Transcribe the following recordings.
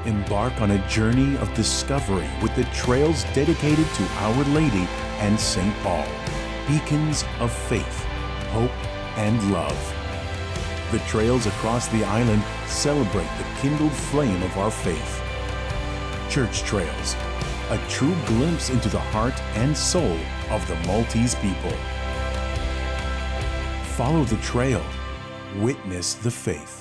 Embark on a journey of discovery with the trails dedicated to Our Lady and St. Paul, beacons of faith, hope, and love. The trails across the island celebrate the kindled flame of our faith. Church Trails, a true glimpse into the heart and soul of the Maltese people. Follow the trail. Witness the faith.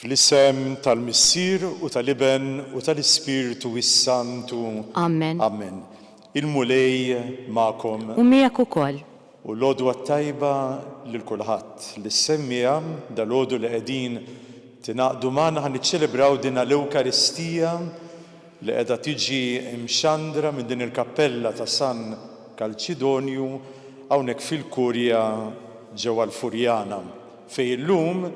Fl-isem tal-Missier u tal-Iben u tal-Ispirtu s-Santu. Amen. Amen. Il-Mulej magħkom. U miegħek ukoll. U l-għodwa t-tajba lil kulħadd. Lis-semmiegħa dalgħodu li qegħdin tingħaqdu magħna ħa niċċelebraw dina l-Ewkaristija li qiegħda tiġi mxandra minn din il-kappella ta' San Kalċidonju hawnhekk fil-Kurja ġewwa l-Furjana fejn illum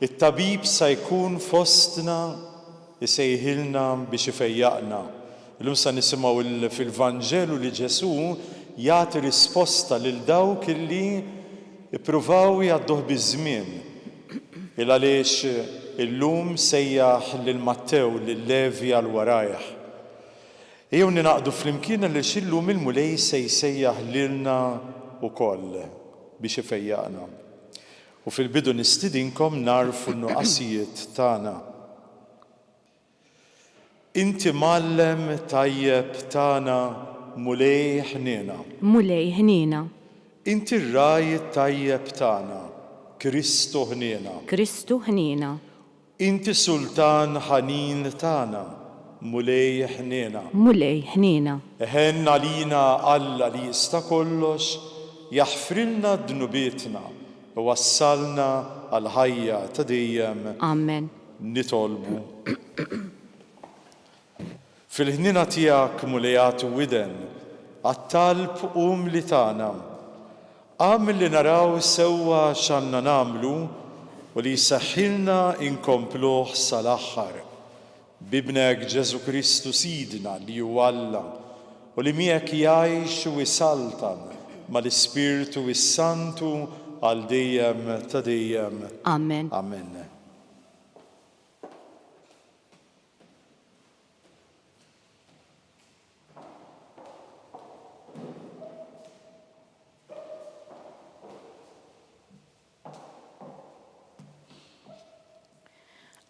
it-tabib sa jkun fostna isejħilna biex ifejjaqna. Illum sa nisimgħu fil-Vanġelu li Ġesù jagħti risposta lil dawk illi ppruvaw jgħadduh biż-żmien. Il għaliex illum sejjaħ lil Mattew, lil Levi għal warajh. Ejjew ningħaqdu flimkien għaliex illum il-Mulej se jsejjaħ lilna wkoll biex ifejjaqna. U fil-bidu nistidinkom nagħrfu n-nuqqasijiet tagħna. Inti mgħallem tajjeb tagħna Mulej ħniena. Mulej ħniena. Inti r-ragħaj it-tajjeb tagħna Kristu ħniena. Kristu ħniena. Inti sultan ħanin tagħna Mulej ħniena. Mulej ħniena. Ħenn għalina Alla li jista' kollox, jaħfrilna dnubietna, iwassalna għall-ħajja ta' dejjem. Amen. Nitolbu. Fil-ħniena tiegħek, Mulej agħti widen għat-talb umli tagħna. Agħmel li naraw sewwa x'għandna nagħmlu u li jseħħilna inkompluh sal-aħħar. B'Ibnek Ġesù Kristu Sidna li hu Alla u li miegħek jgħix u jsaltan mal-Ispirtu s-Santu għal dejjem ta' dejjem. Amen. Amen.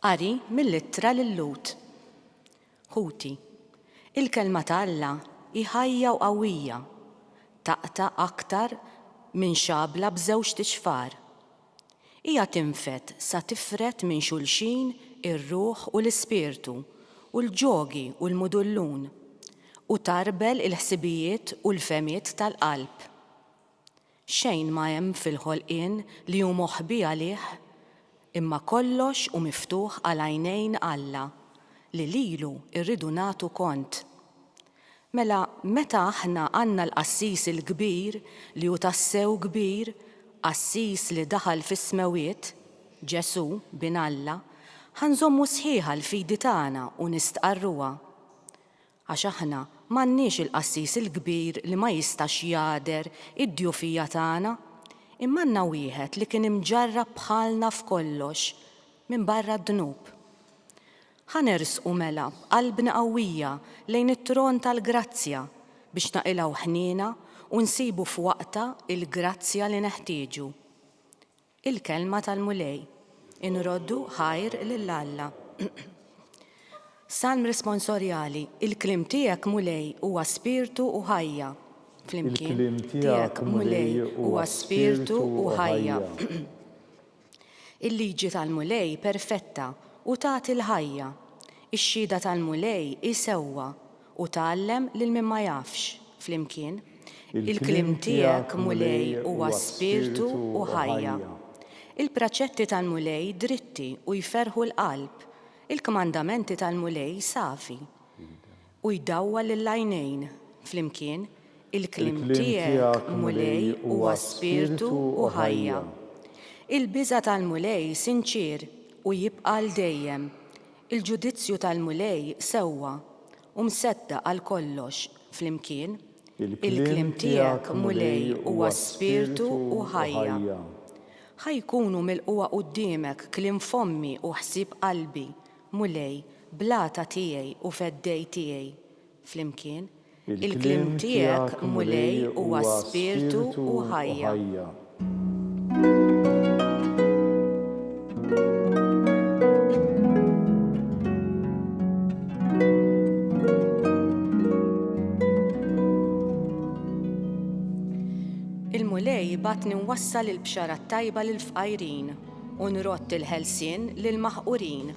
Qari mill-Ittra lil-Lhud. Ħuti, il-kelma ta' Alla hi ħajja u qawwija, taqta' aktar minn xabla b'żewġt ixfar. Hija tinfed sa tifred minn xulxin ir-ruħ u l-ispirtu, u l-ġogi u l-mudullun, u tgħarbel il-ħsibijiet u l-fehmiet tal-qalb. Xejn ma hemm fil-ħolqien li hu moħbi għalih, imma kollox hu miftuħ għal għajnejn Alla, li lilu rridu nagħtu kont. Mela meta aħna għandna l-Qassis il-Kbir li hu tassew kbir, qassis li daħal fis-smewwiet, Ġesù, Bin Alla, ħa nżommu sħiħa l-fidi tagħna u nistqarruha. Għax aħna m'għandniex il-Qassis il-Kbir li ma jistax jagħder id-djufija tagħna, imma għandna wieħed li kien imġarrab bħalna f'kollox, minbarra d-dnub. Ħa nersqu mela b'qalbna qawwija lejn it-tron tal-grazzja biex naqilgħu ħniena u nsibu f'waqtha l-grazzja li neħtieġu. Il-Kelma tal-Mulej. Inroddu ħajr lil Alla. Salm Responsorjali, Il-kliem tiegħek, Mulej, huwa spirtu u ħajja. Flimkien. Il-kliem tiegħek, Mulej, huwa spirtu u ħajja. Il-liġi tal-Mulej perfetta u tagħti l-ħajja. Ix-xhieda tal-Mulej hi sewwa u tgħallem lil min ma jafx. Flimkien. Il-kliem tiegħek, Mulej, huwa spirtu u ħajja. Il-praċetti tal-Mulej dritti u jferrħu l-qalb. Il-kmandamenti tal-Mulej safi. U jdawwal lill-għajnejn. Flimkien, Il-kliem tiegħek, Mulej, huwa spirtu u ħajja. Il-biża' tal-Mulej sinċier u jibqa' għal dejjem. Il-ġudizzju tal-Mulej sewwa u mseddaq għal kollox. Flimkien, Il-kliem tiegħek, Mulej, huwa spirtu u ħajja. Ħa jkunu milqugħa quddiemek kliem fommi u ħsieb qalbi, Mulej, blata tiegħi u feddej tiegħi. Flimkien, Il-kliem tiegħek, Mulej, huwa spirtu u ħajja. Il-Mulej bagħatni nwassal il-bxara t-tajba lill-fqajrin u nrodd il-ħelsien lill-maħqurin.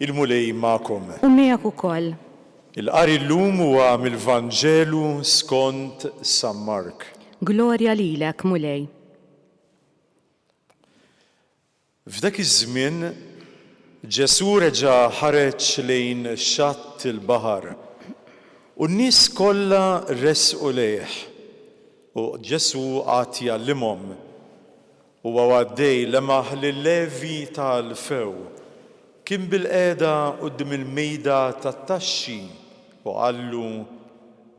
Il-Mulej magħkom. U miegħek ukoll. Il-qari llum huwa mill-Vanġelu skont San Mark. Glorja lilek, Mulej. F'dak iż-żmien, Ġesù reġa' ħareġ lejn xatt il-baħar, u n-nies kollha resqu lejh, u Ġesù qagħad jgħallimhom. Huwa u għaddej lemaħ lil Levi ta' Alfew, kien bilqiegħda quddiem il-mejda tat-taxxi, u qallu,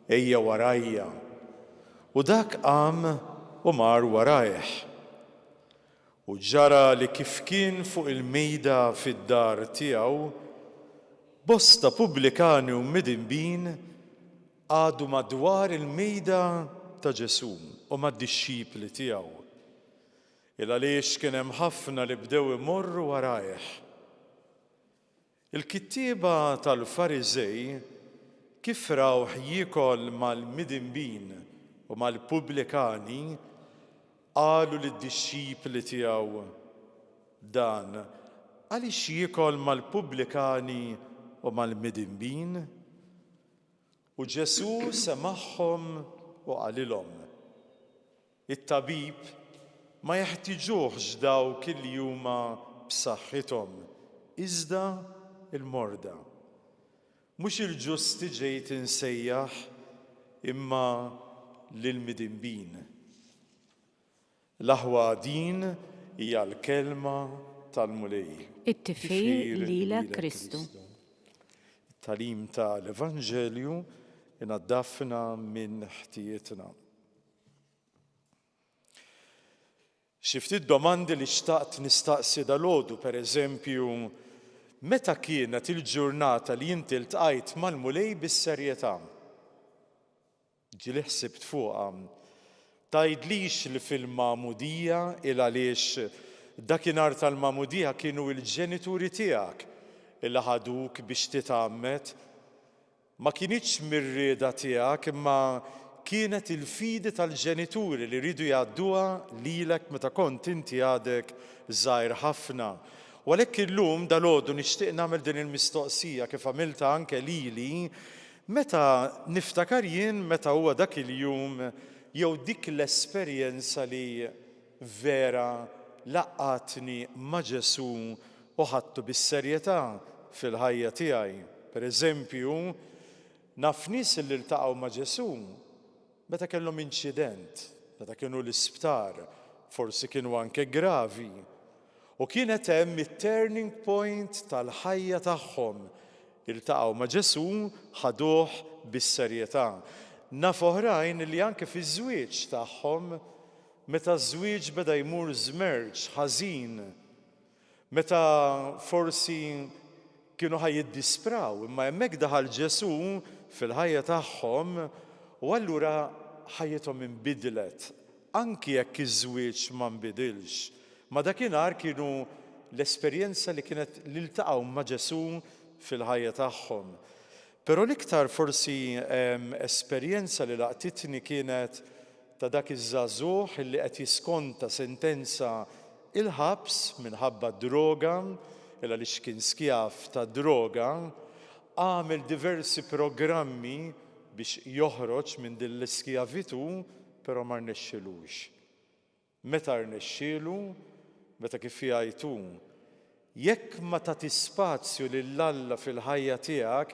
Ejja warajja. U dak qam u mar warajh. U ġara li kif kien fuq il-mejda fid-dar tiegħu, bosta pubblikani u midinbin qagħdu madwar il-mejda ta' Ġesù u mad-dixxipli tiegħu, il-għaliex kien hemm ħafna li bdew imorru warajh. Il-kittieba tal-Fariżej kif rawh jiekol mal-midinbin u mal-pubblikani, qalu lid-dixxipli tiegħu, Dan għaliex jiekol mal-pubblikani u mal-midinbin? U Ġesù semagħhom u qalilhom, It-tabib ma jeħtiġuhx dawk li huma b'saħħithom, iżda l-morda. Mhux il-ġusti ġejt insejjaħ, imma lill-midinbin. L-aħwa din hija l-kelma tal-Mulej. It-tifħir lilek Kristu. It-tagħlim ta' l-Evanġelju inaddafna minn ħtijietna. Xi ftit domandi li xtaqt nistaqsi dalgħodu, per eżempju, meta kienet il-ġurnata li inti ltqajt mal-Mulej bis-serjetà? Ġieli ħsibt fuqha? Tgħidlix li fil-magħmudija il għaliex dakinhar tal-magħmudija kienu l-ġenituri tiegħek li ħaduk biex titgħammed. Ma kinitx mir-rieda tiegħek imma kienet il-fidi tal-ġenituri li riedu jgħadduha lilek meta kont inti għadek żgħir ħafna. U għalhekk illum dalgħodu nixtieq nagħmel din il-mistoqsija kif għamiltha anke lili, meta niftakar jien meta huwa dak il-jum jew dik l-esperjenza li vera laqqgħatni ma' Ġesù u ħadtu bis-serjetà fil-ħajja tiegħi. Per eżempju, naf nies li ltaqgħu ma' Ġesù meta kellhom inċident, meta kienu l-isptar, forsi kienu anke gravi. U kienet hemm it-turning point tal-ħajja tagħhom. Iltaqgħu ma' Ġesù, ħaduh bis-serjetà. Naf oħrajn li anke fiż-żwieġ tagħhom, meta ż-żwieġ beda jmur żmerċ, ħażin, meta forsi kienu ħa jiddispraw, imma hemmhekk daħal Ġesù fil-ħajja tagħhom. U allura ħajjithom inbidlet, anki jekk iż-żwieġ ma nbidilx. Ma dakinhar kienu l-esperjenza li kienet li ltaqgħu ma' Ġesù fil-ħajja tagħhom. Però l-iktar forsi esperjenza li laqtitni kienet ta' dak iż-żagħżugħ li qed jiskonta sentenza il-ħabs minħabba d-droga, il għaliex kien skjav tad-droga, għamel diversi programmi biex joħroġ minn din l-iskjavitù però ma rnexxilux. Meta rnexxielu? Meta kif jgħid hu, jekk ma tagħti spazju lil Alla fil-ħajja tiegħek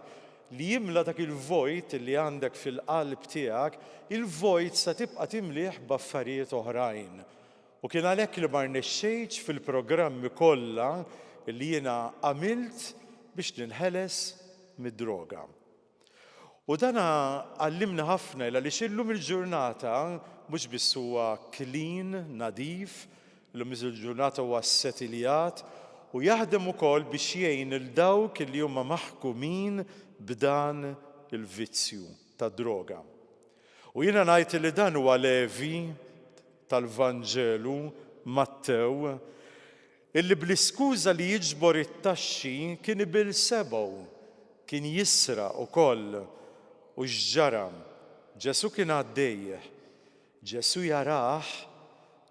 li jimla dak il-vojt li għandek fil-qalb tiegħek, il-vojt sa tibqa' timlih b'affarijiet oħrajn. U kien għalhekk li ma rnexxejtx fil-programmi kollha li jiena għamilt biex ninħeles mid-droga. U dan għallimni ħafna il għaliex illum il-ġurnata mhux biss huwa clean, nadif, illum il-ġurnata huwa ssetiljat u jaħdem ukoll biex jgħin 'il dawk li huma maħkumin b'dan il-vizzju tad-droga. U jiena ngħid li dan huwa Levi tal-Vanġelu Mattew Illi bl-iskuża li jiġbor it-taxxi kien ibill sebgħu, kien jisraq ukoll. U x'ġara? Ġesù kien għaddej. Ġesù jarah,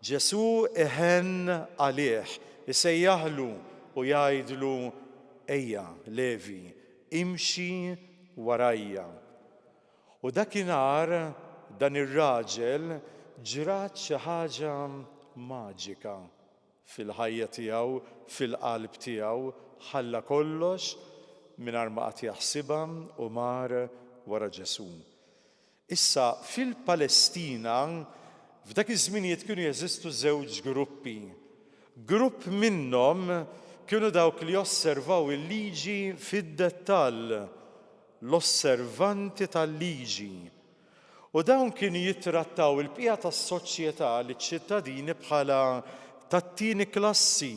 Ġesù iħenn għalih, isejjaħlu u jgħidlu, Ejja, Levi, imxi warajja. U dakinhar dan ir-raġel ġrat xi ħaġa maġika. Fil-ħajja tiegħu, fil-qalb tiegħu, ħalla kollox mingħajr ma qagħad jaħsibha u mar wara Ġesù. Issa, fil-Palestina, f'dak iż-żminijiet kienu jeżistu żewġ gruppi. Grupp minnhom kienu dawk li josservaw il-liġi fid-dettall, l-osservanti tal-liġi. U dawn kienu jittrattaw il-bqija tas-soċjetà, liċ-ċittadini bħala tat-tieni klassi.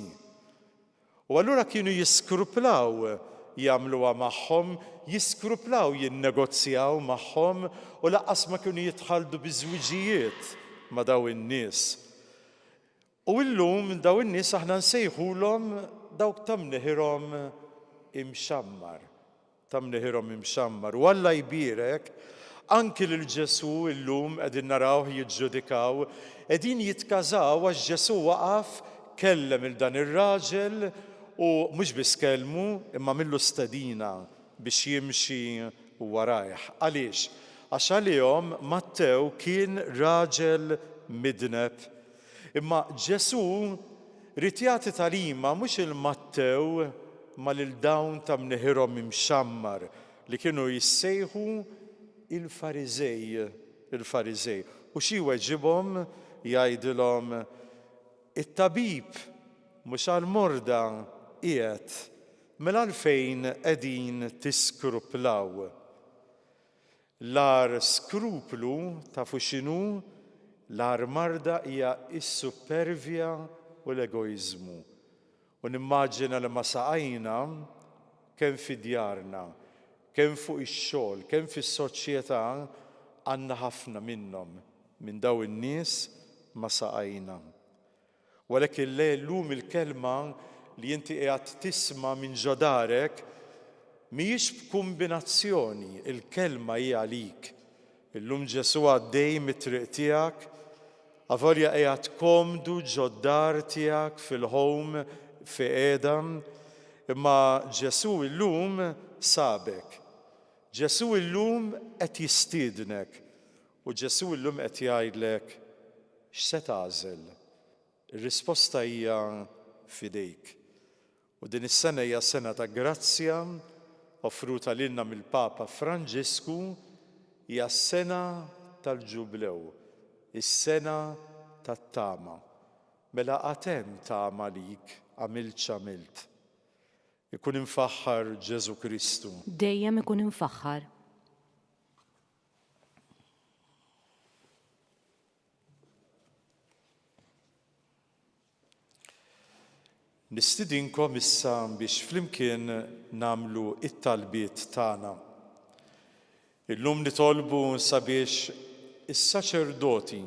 U allura kienu jiskruplaw jagħmluha magħhom, jiskruplaw jinnegozjaw magħhom u lanqas ma kienu jitħalldu bi żwiġijiet ma' dawn in-nies. U illum dawn in-nies aħna nsejħulhom dawk ta' mneħirhom imxammar. Ta' mneħirhom imxammar. U Alla jbierek, anki lil Ġesù illum qegħdin narawh jiġġudikaw, qegħdin jitkażaw għax Ġesù waqaf, kellem 'il dan ir-raġel u mhux biss kellmu imma għamillu stedina biex jimxi warajh. Għaliex? Għax għalihom Mattew kien raġel midneb. Imma Ġesù ried jagħti tagħlima mhux 'il Mattew imma lil dawn ta' mneħirhom imxammar li kienu jissejħu il-Fariżej, il-Fariżej. U xi jweġibhom? Jgħidilhom, It-tabib mhux għall-morda qiegħed, mela għalfejn qegħdin tiskruplaw? L-agħar skruplu, tafu x'inhu? L-agħar marda hija s-suppervja u l-egoiżmu. U nimmaġina li ma saqajna, kemm fi djarna, kemm fuq ix-xogħol, kemm fis-soċjetà, għandna ħafna minnhom, minn dawn in-nies ma saqajna. U għalhekk illum il-kelma li inti qiegħed tisma' minn ġo darek mhijiex b'kumbinazzjoni, il-kelma hi għalik. Illum Ġesù għaddej mit-triq tiegħek, avolja qiegħed komdu ġod-dar tiegħek fil-home fi qiegħda, imma Ġesù illum sabek. Ġesù illum qed jistiednek u Ġesù illum qed jgħidlek, X'se tagħżel? Ir-risposta hija f'idejk. U din is-sena hija sena ta' grazzja offruta lilna mill-Papa Franġisku, hija s-sena tal-Ġublew, is-sena tat-tama. Mela għad hemm tama għalik, għamilt x'għamilt. Ikun imfaħħar Ġesù Kristu. Dejjem ikun imfaħħar. Nistidinkom issa biex flimkien nagħmlu t-talbiet tagħna. Illum nitolbu sabiex is-saċerdoti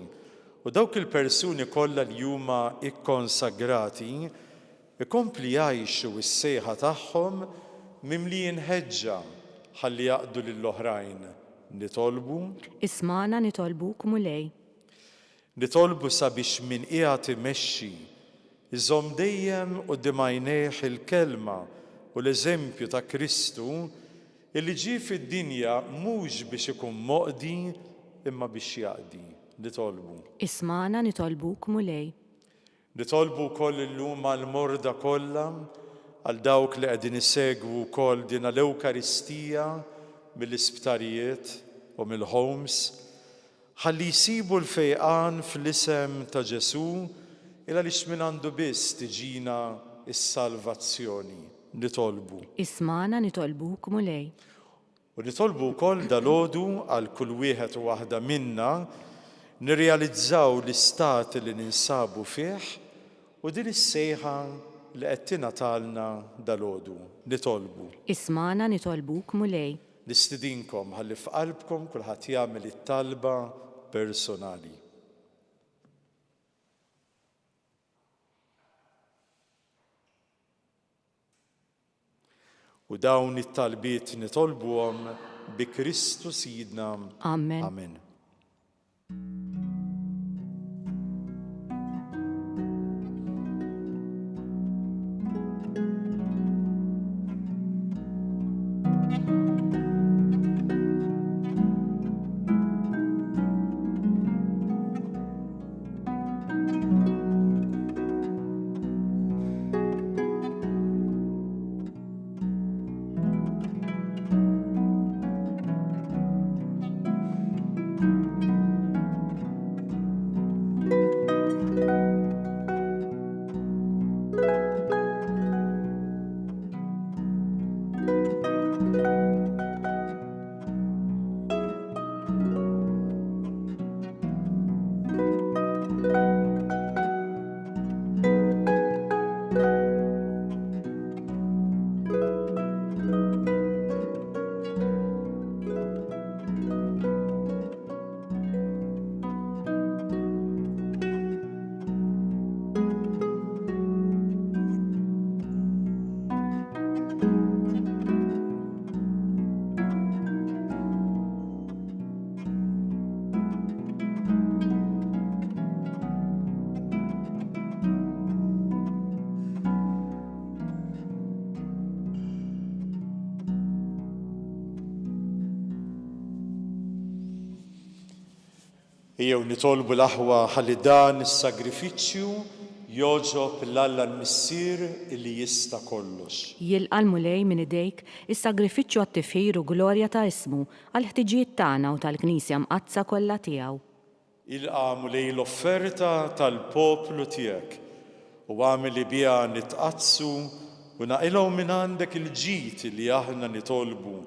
u dawk il-persuni kollha li huma kkonsagrati jkompli jgħixu s-sejħa tagħhom mimlijin ħeġġa ħalli jaqdu lill-oħrajn. Nitolbu. Ismagħna nitolbuk Mulej. Nitolbu sabiex min qiegħed imexxi jżomm dejjem quddiem għajnejh il-kelma u l-eżempju ta' Kristu illi ġie fid-dinja mhux biex ikun moqdi imma biex jaqdi. Nitolbu. Ismagħna nitolbuk Mulej. Nitolbu wkoll illum għall-morda kollha, għal dawk li qegħdin isegwu wkoll dina l-Ewkaristija mill-isptarijiet u mill-homes, Ħalli jsibu l-fejqan fl-isem ta' Ġesù, il għaliex mingħandu biss tiġina s-salvazzjoni. Nitolbu. Ismagħna nitolbuk, Mulej. U nitolbu wkoll dalgħodu għal kull wieħed u waħda minna nirrealizzaw l-istat li ninsabu fih u din is-sejħa li qed tingħatalna dalgħodu. Nitolbu. Ismagħna nitolbuk, Mulej. Nistidinkom ħalli f'qalbkom kulħadd jagħmel it-talba personali. U dawn it-talbiet nitolbuhom bi Kristu Sidna. Amen. Amen. Ejjew nitolbu l-aħwa ħalli dan is-sagrifiċċju jogħġob 'l Alla l-Missier illi jista' kollox. Jilqa' l-Mulej minn idejk is-sagrifiċċju għat-tifħir u glorja ta' ismu, għall-ħtiġijiet tagħna u tal-Knisja Mqaddsa kollha tiegħu. Ilqa', Mulej, l-offerta tal-poplu tiegħek, u agħmel li biha nitqaddsu u naqilgħu mingħandek il-ġid li aħna nitolbu,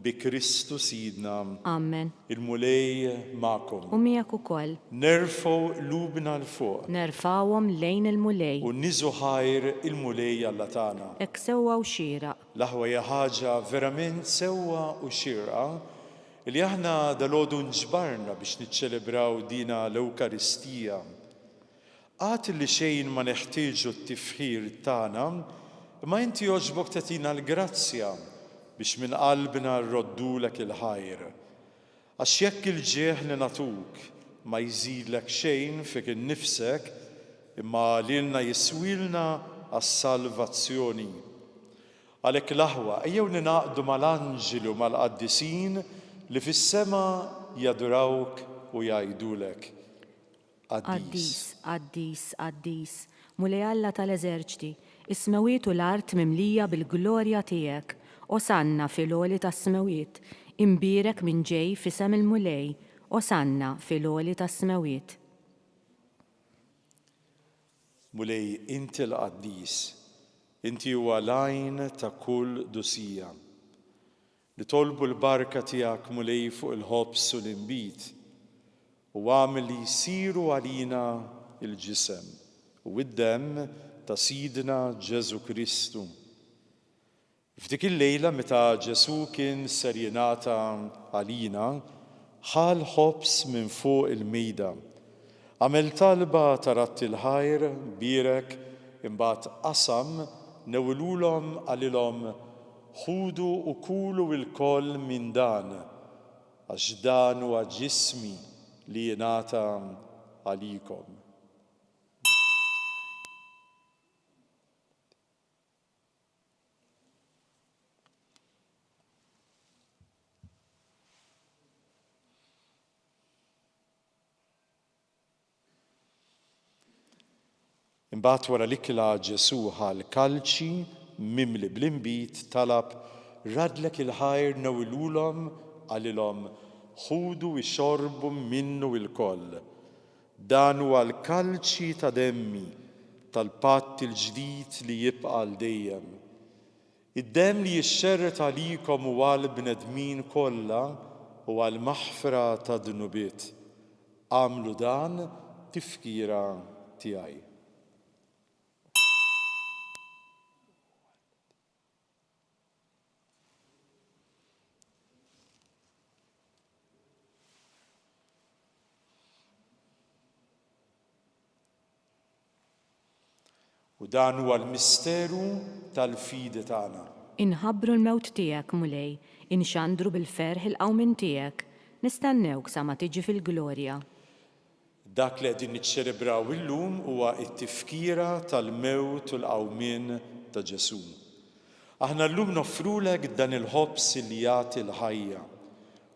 bi Kristu Sidna. Amen. Il-Mulej magħkom. U miegħek ukoll. Nerfgħu qlubna 'l fuq. Nerfgħuhom lejn il-Mulej. U niżu ħajr il-Mulej Alla tagħna. Hekk sewwa u xieraq. L-aħwa hija ħaġa verament sewwa u xierqa li aħna dalgħodu nġbarna biex niċċelebraw dina l-Ewkaristija. Għad li xejn ma neħtieġu t-tifħir tagħna, imma inti jogħġbok tagħtina l-grazzja biex minn qalbna rroddulek il-ħajr. Għax jekk il-ġieħ li nagħtuk ma jżidlek xejn fik innifsek, imma lilna jiswielna għas-salvazzjoni. Għalhekk l-aħwa, ejjew ningħaqdu mal-anġli u mal-qaddisin li fis-sema jadurawk u jgħidulek, Qaddis. Qaddis, qaddis, qaddis, Mulej Alla tal-eżerċti, is-smewwiet u l-art mimlija bil-glorja tiegħek. Osanna fil-għoli tas-smewwiet, imbierek min ġej f'isem il-Mulej, Osanna fil-għoli tas-smewwiet. Mulej, inti l-Qaddis, inti huwa l-għajn ta' kull qdusija. Nitolbu l-barka tiegħek, Mulej, fuq il-ħobż u l-inbid, u agħmel li jsiru għalina l-ġisem u d-demm ta' Sidna Ġesù Kristu. F'dik il-lejla meta Ġesù kien ser jingħata għalina, ħa l-ħobż minn fuq il-mejda. Għamel talba ta' radd il-ħajr, bierek, imbagħad qasam, newwilulhom qalilhom, Ħudu u kulu ilkoll minn dan, għax dan huwa ġismi li jingħata għalikom. Imbagħad wara l-ikla Ġesù ħa l-kalċi mimli bl-inbid, talab, Raddlek il-ħajr newwilulhom, qalilhom, Ħudu ixorbu minnu ilkoll. Dan huwa l-kalċi ta' demmi, tal-patt il-ġdid li jibqa' għal dejjem. Id-demm li jixxerred għalikom u għall-bnedmin kollha u għall-maħfra tad-dnubiet. Agħmlu dan tifkira tiegħi. U dan huwa l-misteru tal-fidi tagħna. Inħabbru l-mewt tiegħek, Mulej, inxandru bil-ferħ il-qawmien tiegħek, nistennewk sa ma tiġi fil-glorja. Dak li qegħdin niċċelebraw illum huwa t-tifkira tal-mewt u l-qawmien ta' Ġesù. Aħna llum noffrulek dan il-ħobż li jagħti l-ħajja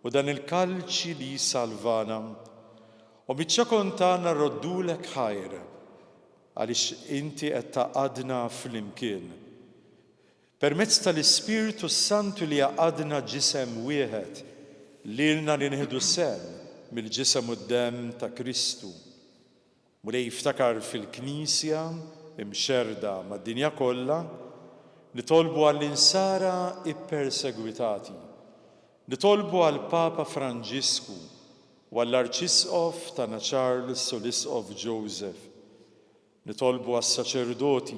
u dan il-kalċi li jsalvana. U miċ-ċokon tagħna rroddulek ħajr għaliex inti qed tgħaqqadna flimkien. Permezz tal-Ispirtu s-Santu li jgħaqqadna ġisem wieħed, lilna li nieħdu sehem mill-ġisem u d-demm ta' Kristu. Mulej ftakar fil-Knisja mxerrda mad-dinja kollha, nitolbu għall-insara ppersegwitati. Nitolbu għall-Papa Franġisku u għall-Arċisqof tagħna Charles u l-Isqof Joseph. Nitolbu għas-saċerdoti,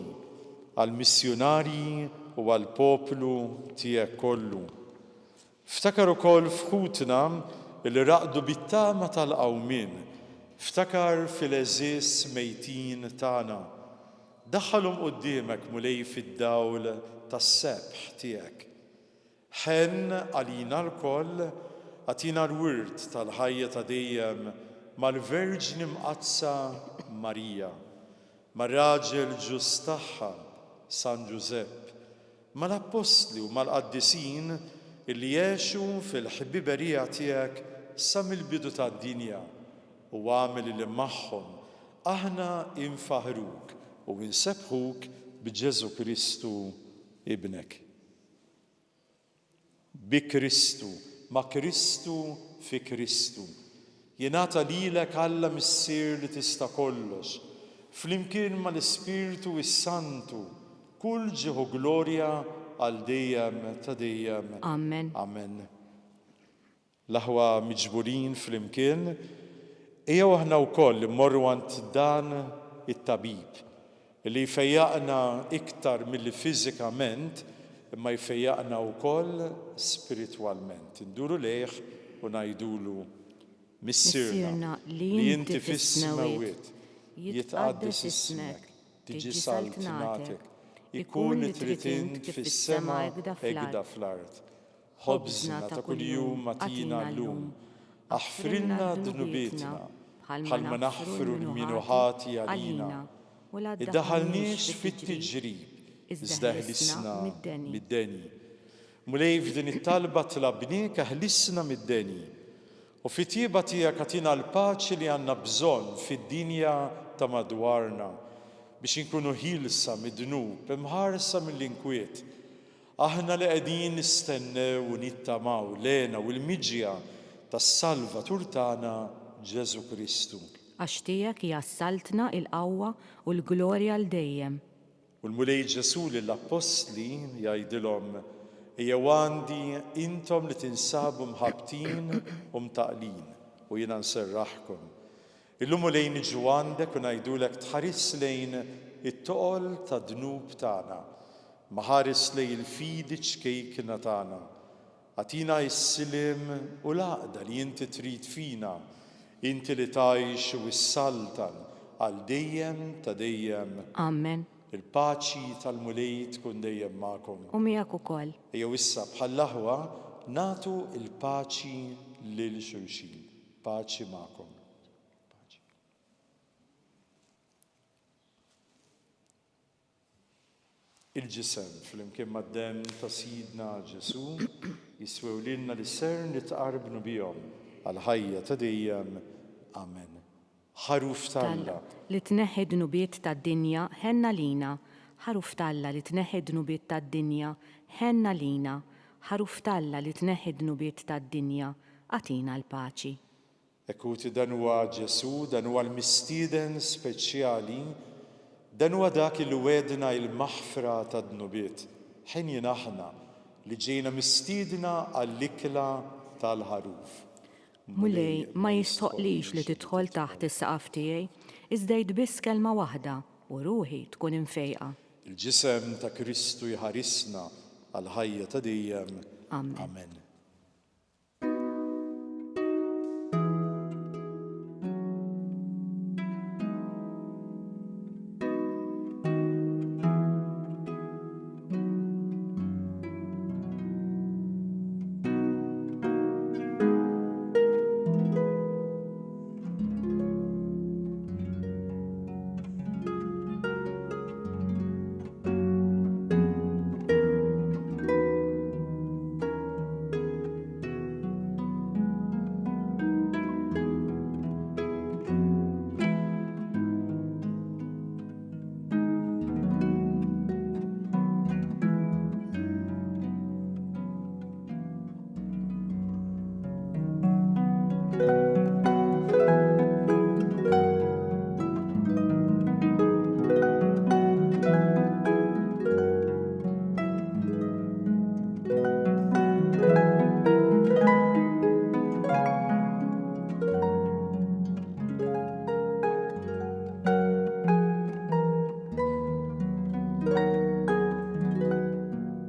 għall-missjunarji u għall-poplu tiegħek kollu. Ftakar ukoll f'ħutna li raqdu bit-tama tal-qawmien. Ftakar fil-għeżież mejtin tagħna. Daħħalhom quddiemek, Mulej, fid-dawl tas-sebħ tiegħek. Ħenn għalina lkoll, agħtina l-wirt tal-ħajja ta' dejjem mal-Verġni Mqaddsa Marija, mar-raġel ġust tagħha, San Ġużepp, mal-Appostli u mal-qaddisin illi għexu fil-ħbiberija tiegħek sa mill-bidu tad-dinja, u agħmel illi magħhom aħna infaħħruk u insebbħuk b'Ġesù Kristu Ibnek. Bi Kristu, ma' Kristu, fi Kristu. Jingħata lilek Alla Missier li tista' kollox, flimkien mal-Ispirtu s-Santu, kull ġieħ u glorja għal dejjem ta' dejjem. Amen. Amen. L-aħwa miġburin flimkien, ejjew aħna wkoll immorru għand dan it-tabib li jfejjaqna iktar milli fiżikament imma jfejjaqna wkoll spiritwalment. Induru lejh u ngħidulu, Missierna li inti fis-smewwiet, jitqaddes ismek, tiġi saltnatek, ikun li trid int fis-sema hekda fl-art. Ħobżna ta' kuljum agħtina llum. Aħfrilna dnubietna, bħalma naħfru 'l min hu ħati għalina. Iddaħħalniex fit-tiġrib, iżda eħlisna mid-deni. Mulej f'din it-talba tlabniek eħlisna mid-deni. U fit-tjieba tiegħek agħtina l-paċi li għandna bżonn fid-dinja ta' madwarna biex inkunu ħielsa mid-dnub, imħarsa mill-inkwiet. Aħna li qegħdin nistennew u nittamaw l-hena u l-miġja tas-Salvatur tagħna Ġesù Kristu. Għax tiegħek hija s-saltna, il-qawwa, u l-glorja għal dejjem. U l-Mulej Ġesù lill-appostli jgħidilhom, Ejjew għandi intom li tinsabu mħabbtin u mtaqqlin, u jiena nserraħkom. Illum Mulej niġu għandek u ngħidulek tħarisx lejn it-toqol tad-dnub tagħna. Imma ħares lejn il-fidi ċkejkna tagħna. Agħtina s-sliem u l-għaqda li inti trid fina, inti li tgħix u ssaltan għal dejjem ta' dejjem. Amen. Il-paċi tal-Mulej tkun dejjem magħkom. U miegħek ukoll. Ejjew issa bħall-aħwa nagħtu l-paċi lil xulxin. Paċi magħkom. Paċi. Il-ġisem flimkien mad-demm ta' Sidna Ġesù jiswew lilna li ser nitqarbnu bihom għall-ħajja ta' dejjem. Amen. Ħaruf t'Alla. Li tneħħi d-dnubiet tad-dinja, ħenn għalina. Ħaruf t'Alla li tneħħi d-dnubiet tad-dinja, ħenn għalina. Ħaruf t'Alla li tneħħi d-dnubiet tad-dinja, agħtina l-paċi. Hekk hu, dan huwa Ġesù, dan huwa l-mistieden speċjali, dan huwa dak li wegħdna l-maħfra tad-dnubiet. Ħenjin aħna li ġejna mistiedna għall-ikla tal-Ħaruf. Mulej, ma jistħoqqlix li tidħol taħt is-saqaf tiegħi, iżda għid biss kelma waħda, u ruħi tkun imfejqa. Il-ġisem ta' Kristu jħarisna għall-ħajja ta' dejjem. Amen. Amen.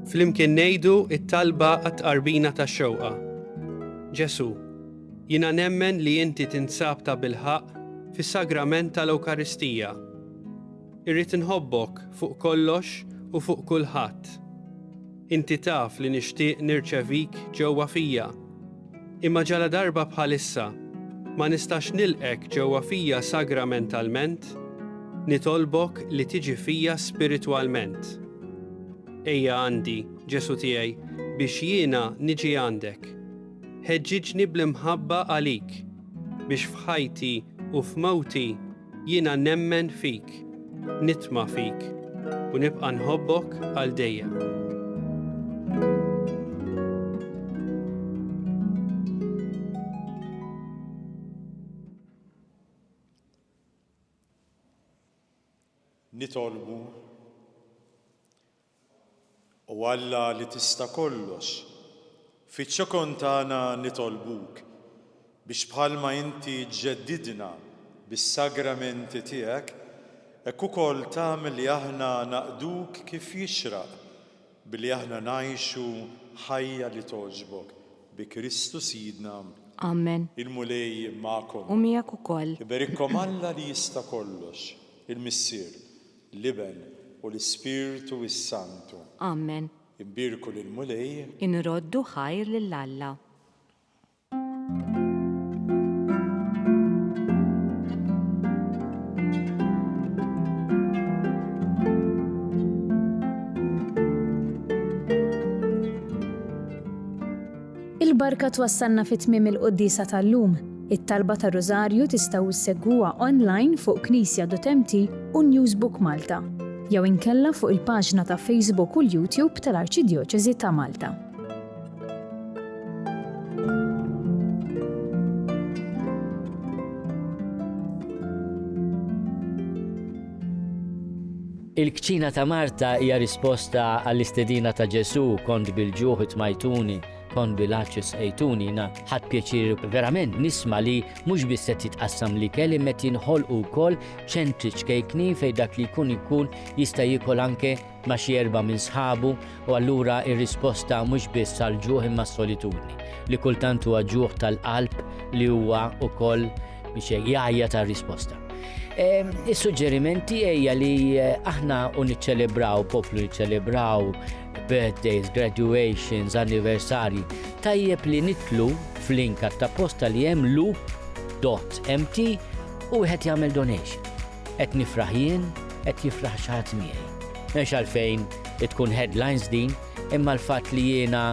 Flimkien ngħidu t-talba għat-tqarbina tax-xewqa. Ġesù, jiena nemmen li inti tinsab tabilħaqq fis-sagrament tal-Ewkaristija. Irrid inħobbok fuq kollox u fuq kulħadd. Inti taf li nixtieq nirċevik ġewwa fija. Imma ġaladarba bħalissa ma nistax nilqgħek ġewwa fija sagramentalment, nitolbok li tiġi fija spiritwalment. Ejja għandi, Ġesù tiegħi, biex jiena niġi għandek. Ħeġġiġni bl-imħabba għalik, biex f'ħajti u f'mewti Jiena nemmen fik, nitma' fik, u nibqa' nħobbok għal dejjem. Nitolbu. O Alla li tista' kollox, fiċ-ċokon tagħna nitolbuk biex bħalma inti ġġeddidna bis-sagramenti tiegħek, hekk ukoll tagħmel li aħna naqduk kif jixraq billi aħna ngħixu ħajja li togħġbok, bi Kristu Sidna. Amen. Il-Mulej magħkom. U miegħek ukoll. Iberikkom Alla li jista' kollox, il-Missier, L-Iben, u l-Ispirtu s-Santu. Amen. Inbierku lill-Mulej. Inroddu ħajr lil Alla. Il-barka twassalna fi tmiem il-quddiesa tal-lum. It-talba tar-Rużarju tistgħu ssegwuha online fuq knisja.mt u Newsbook Malta, jew inkella fuq il-paġna ta' Facebook u l-YouTube tal-Arċidjoċesi ta' Malta. Il-kċina ta' Marta hija risposta għall-istedina ta' Ġesù, kont bil-ġuħ itmajtuni. Kont bil-għatx isqejtuni, jiena ħadt pjaċir verament nisma' li mhux biss qed jitqassam l-ikel imma qed jinħolqu wkoll ċentri ċkejknin fejn dak li jkun ikun jista' jiekol anke ma' xi erbgħa minn sħabu u allura r-risposta mhux biss għall-ġuħ imma s-solitudni, li kultant huwa ġuħ tal-qalb li huwa wkoll biex hekk jgħajjat għar-risposta. Is-suġġeriment tiegħi hija li aħna u niċċelebraw, poplu niċċelebraw birthdays, graduations, anniversarji, tajjeb li nitlu f'link għat-posta li hemm loop.mt u wieħed jagħmel donation. Qed nifraħ jien, qed jifraħ xi ħadd miegħi. M'hemmx għalfejn tkun headlines din, imma l-fatt li jiena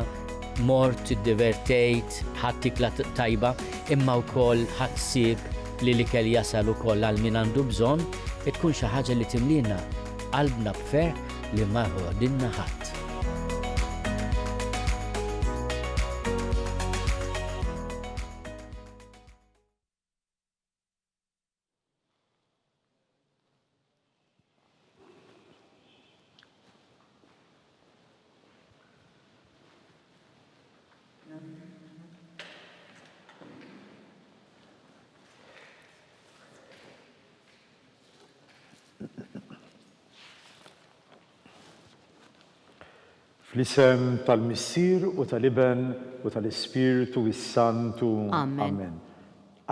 mort, iddivertejt, ħadt ikla tajba, imma wkoll ħadt ħsieb li l-ikel jasal ukoll għal min għandu bżonn, tkun xi ħaġa li timliena qalbna b'ferħ li ma jħodilna ħadd. Fl-isem tal-Missier u tal-Iben u tal-Ispirtu s-Santu. Amen.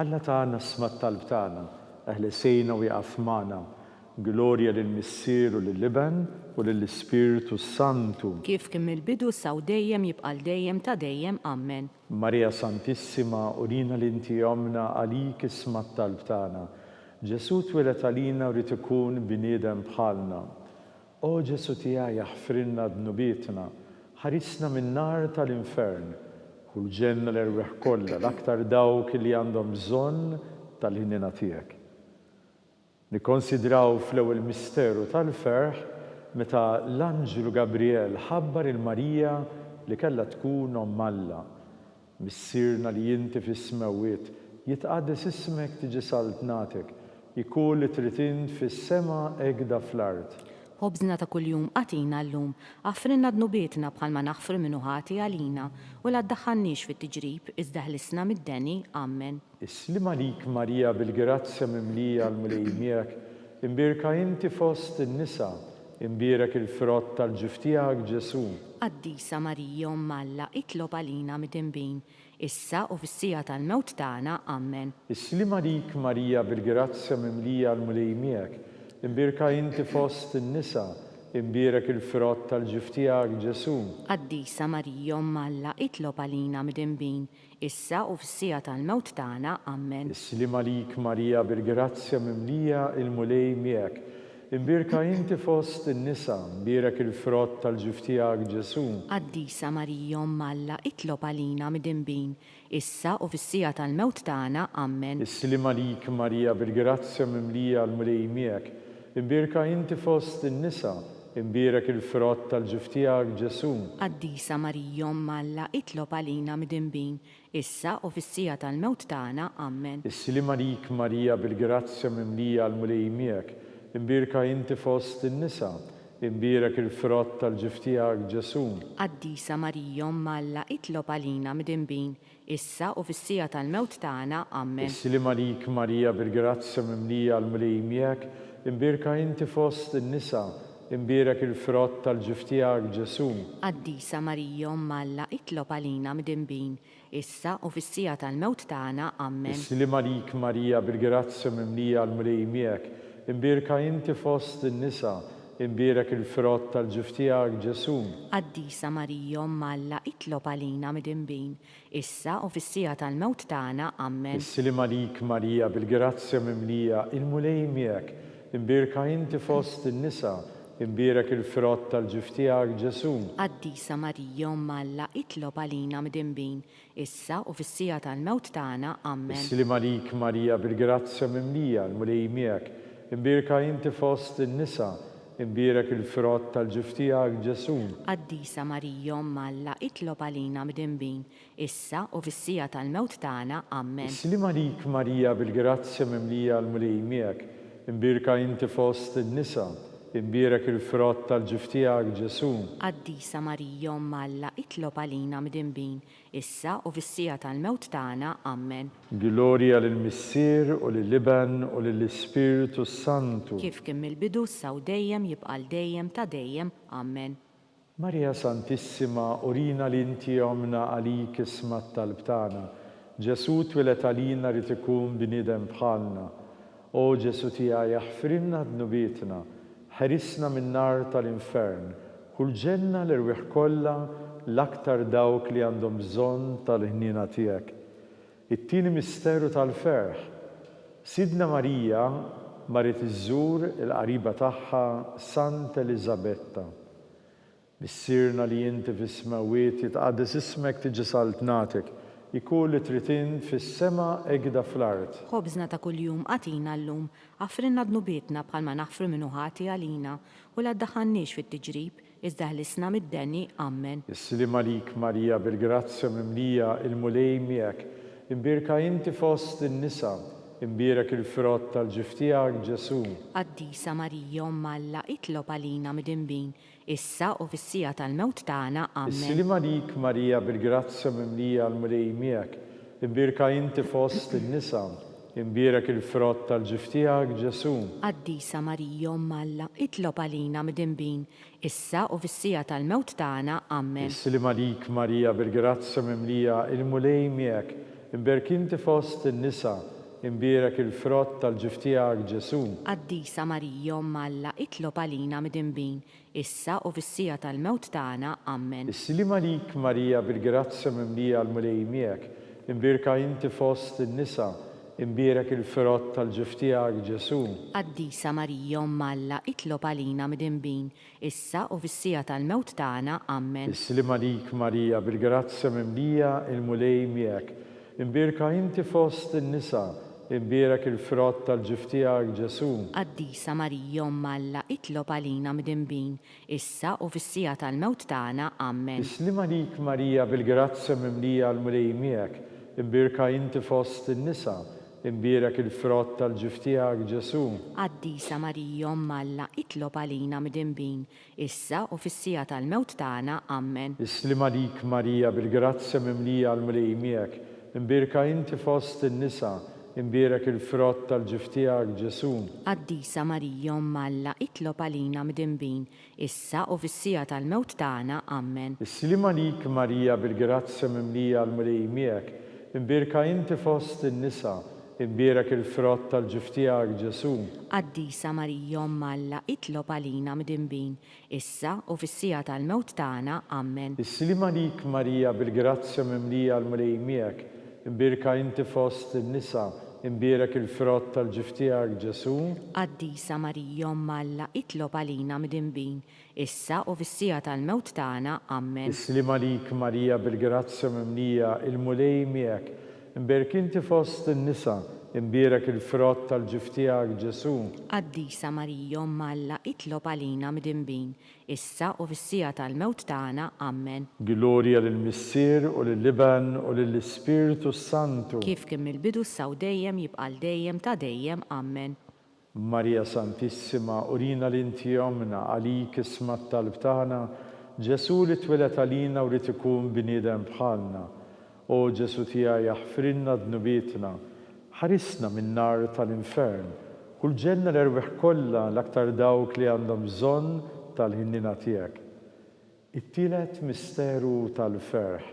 Alla tagħna sma' t-talb tagħna, eħles għinna u ieqaf magħna. Glorja lill-Missier u lill-Iben u lill-Ispirtu s-Santu. Kif kien mill-bidu issa u dejjem jibqa' għal dejjem ta' dejjem. Ammen. Marija Santissima, urina li inti Ommna għalik isma' t-talb tagħna. Ġesù twieled għalina u ried ikun bniedem bħalna. O Ġesù tiegħi aħfrilna dnubietna, ħarisna min-nar tal-infern, ħu l-ġenna l-erwieħ kollha, l-aktar dawk li għandhom bżonn tal-ħniena tiegħek. Nikkonsidraw fl-ewwel misteru tal-ferħ meta l-anġlu Gabriel ħabbar 'il Marija li kellha tkun Omm Alla. Missierna li inti fis-smewwiet, jitqaddes ismek tiġi saltnatek, ikun li trid int fis-sema hekda fl-art. Ħobżna ta' kuljum agħtina llum. Aħfrilna dnubietna bħalma naħfru min hu ħati għalina, u la ddaħħalniex fit-tiġrib, iżda ħlisna mid-deni. Ammen. Is-sliem għalik Marija bil-grazzja mimlija l-Mulej miegħek, imbierka inti fost in-nisa, imbierek il-frott tal-ġuf tiegħek Ġesù. Qaddisa Marija Omm Alla itlob għalina midinbin, issa u fis-siegħa tal-mewt tagħna. Ammen. Is-sliem għalik Marija bil-grazzja mimlija l-Mulej miegħek, imbierka inti fost in-nisa, imbierek il-frott tal-ġuf tiegħek Ġesù. Qaddisa Marija Omm Alla itlob għalina midinbin, issa u fis-siegħa tal-mewt tagħna. Ammen. Is-sliem għalik Marija bil-grazzja mimlija il-Mulej miegħek, imbierka inti fost in-nisa, mbierek il-frott tal-ġuf tiegħek Ġesù. Qaddisa Marija Omm Alla itlob għalina midinbin, issa u fis-siegħa tal-mewt tagħna. Ammen. Is-sliem għalik Marija bil-grazzja mimlija l-Mulej miegħek, imbierka inti fost in-nisa, Imbierek il-frott tal-ġuf tiegħek, Ġesù. Qaddisa Marija Omm Alla itlob għalina midinbin, issa u fis-siegħa tal-mewt tagħna. Ammen. Is-sliem għalik Marija bil-grazzja mimlija l-Mulej miegħek, imbierka inti fost in-nisa, imbierek il-frott tal-ġuf tiegħek, Ġesù. Qaddisa Marija Omm Alla itlob għalina midinbin, issa u fis-siegħa tal-mewt tagħna. Ammen. Is-sliem għalik Marija bil-grazzja mimlija l-Mulej miegħek, imbierka inti fost in-nisa, imbierek il-frott tal-ġuf tiegħek Ġesù. Qaddisa Marija Omm Alla itlob għalina midinbin, issa u fis-siegħa tal-mewt tagħna. Ammen. Is-sliem għalik Marija bil-grazzja mimlija l-Mulej miegħek, imbierka inti fost in-nisa, imbierek il-frott tal-ġuf tiegħek Ġesù. Qaddisa Marija Omm Alla itlob għalina midinbin, issa u fis-siegħa tal-mewt tagħna. Ammen. Is-sliem għalik Marija bil-grazzja mimlija, il-Mulej miegħek, imbierka inti fost in-nisa, imbierek il-frott tal-ġuf tiegħek Ġesù. Qaddisa Marija Omm Alla itlob għalina midinbin, issa u fis-siegħa tal-mewt tagħna. Ammen. Is-sliem għalik Marija bil-grazzja mimlija, l-Mulej miegħek, imbierka inti fost in-nisa, imbierek il-frott tal-ġuf tiegħek Ġesù. Qaddisa Marija Omm Alla itlob għalina midinbin, issa u fis-siegħa tal-mewt tagħna. Ammen. Is-sliem għalik Marija bil-grazzja mimlija l-Mulej miegħek, imbierka inti fost in-nisa, Imbierek il-frott tal-ġuf tiegħek, Ġesù. Qaddisa Marija, Omm Alla, itlob għalina midinbin, issa u fis-siegħa tal-mewt tagħna. Ammen. Glorja lill-Missier u lill-Iben u lill-Ispirtu s-Santu. Kif kien mill-bidu, issa u dejjem, jibqa' għal dejjem ta' dejjem. Ammen. Marija Santissima urina li inti Ommna għalik isma' t-talb tagħna. Ġesù twieled għalina ried ikun bniedem bħalna. O Ġesù tiegħi aħfrilna dnubietna, ħerisna min-nar tal-infern, ħu l-ġenna l-erwieħ kollha l-aktar dawk li għandhom bżonn tal-ħniena tiegħek. It-tieni misteru tal-ferħ, Sidna Marija marret iżżur il-qariba tagħha Sant Eliżabetta. Missierna li inti fis-smewwiet, jitqaddes ismek tiġi saltnatek, ikun li trid int fis-sema hekda fl-art. Ħobżna ta' kuljum agħtina llum, aħfrilna dnubietna bħalma naħfru min hu ħati għalina, u la ddaħħalniex fit-tiġrib, Iżda ħlisna mid-deni. Ammen. Is-sliem għalik Marija bil-grazzja mimlija il-Mulej miegħek, imbierka inti fost in-nisa, imbierek il-frott tal-ġuf tiegħek Ġesù. Qaddisa Marija Omm Alla itlob għalina midinbin, issa u fis-siegħa tal-mewt tagħna. Ammen. Is-sliem għalik Marija bil-grazzja mimlija l-Mulej miegħek, imbierka inti fost in-nisa, imbierek il-frott tal-ġuf tiegħek Ġesù. Qaddisa Marija Omm Alla itlob għalina midinbin, issa u fis-siegħa tal-mewt tagħna. Ammen. Is-sliem għalik Marija bil-grazzja mimlija il-Mulej miegħek, imberk inti fost in-nisa, imbierek il-frott tal-ġuf tiegħek Ġesù. Qaddisa Marija Omm Alla itlob għalina midinbin, issa u fis-siegħa tal-mewt tagħna. Ammen. Is-sliem għalik Marija bil-grazzja mimlija l-Mulej miegħek, imbierka inti fost in-nisa, imbierek il-frott tal-ġuf tiegħek Ġesù. Qaddisa Marija Omm Alla itlob għalina midinbin, issa u fis-siegħa tal-mewt tagħna. Ammen. Is-sliem għalik Marija bil-grazzja mimlija il-Mulej miegħek, imbierka inti fost in-nisa, imbierek il-frott tal-ġuf tiegħek Ġesù. Qaddisa Marija Omm Alla itlob għalina midinbin, issa u fis-siegħa tal-mewt tagħna. Ammen. Is-sliem għalik Marija bil-grazzja mimlija l-Mulej miegħek, imbierka inti fost in-nisa, imbierek il-frott tal-ġuf tiegħek Ġesù. Qaddisa Marija Omm Alla itlob għalina midinbin, issa u fis-siegħa tal-mewt tagħna. Ammen. Is-sliem għalik Marija bil-grazzja mimlija l-Mulej miegħek, imbierka inti fost in-nisa, imbierek il-frott tal-ġuf tiegħek Ġesù. Qaddisa Marija Omm Alla itlob għalina midinbin, issa u fis-siegħa tal-mewt tagħna. Ammen. Is-sliem għalik Marija bil-grazzja mimlija l-Mulej miegħek, imbierka inti fost in-nisa, imbierek il-frott tal-ġuf tiegħek Ġesù. Qaddisa Marija Omm Alla itlob għalina midinbin, issa u fis-siegħa tal-mewt tagħna. Ammen. Is-sliem għalik Marija bil-grazzja mimlija l-Mulej miegħek, imbierka inti fost in-nisa, imbierek il-frott tal-ġuf tiegħek Ġesù. Qaddisa Marija Omm Alla itlob għalina midinbin, issa u fis-siegħa tal-mewt tagħna. Ammen. Is-sliem għalik Marija bil-grazzja mimlija il-Mulej miegħek, imbierk inti fost in-nisa, imbierek il-frott tal-ġuf tiegħek Ġesù. Qaddisa Marija Omm Alla itlob għalina midinbin, issa u fis-siegħa tal-mewt tagħna. Ammen. Glorja lill-Missier u lill-Iben u lill-Ispirtu s-Santu. Kif kien mill-bidu issa u dejjem jibqa' għal dejjem ta' dejjem. Ammen. Marija Santissima, urina li inti Ommna, għalik isma' t-talb tagħna, Ġesù li twieled għalina u ried ikun bniedem bħalna. O Ġesù tiegħi aħfrilna dnubietna, ħarisna min-nar tal-infern, ħu l-ġenna l-erwieħ kollha l-aktar dawk li għandhom bżonn tal-ħniena tiegħek. It-tielet misteru tal-ferħ,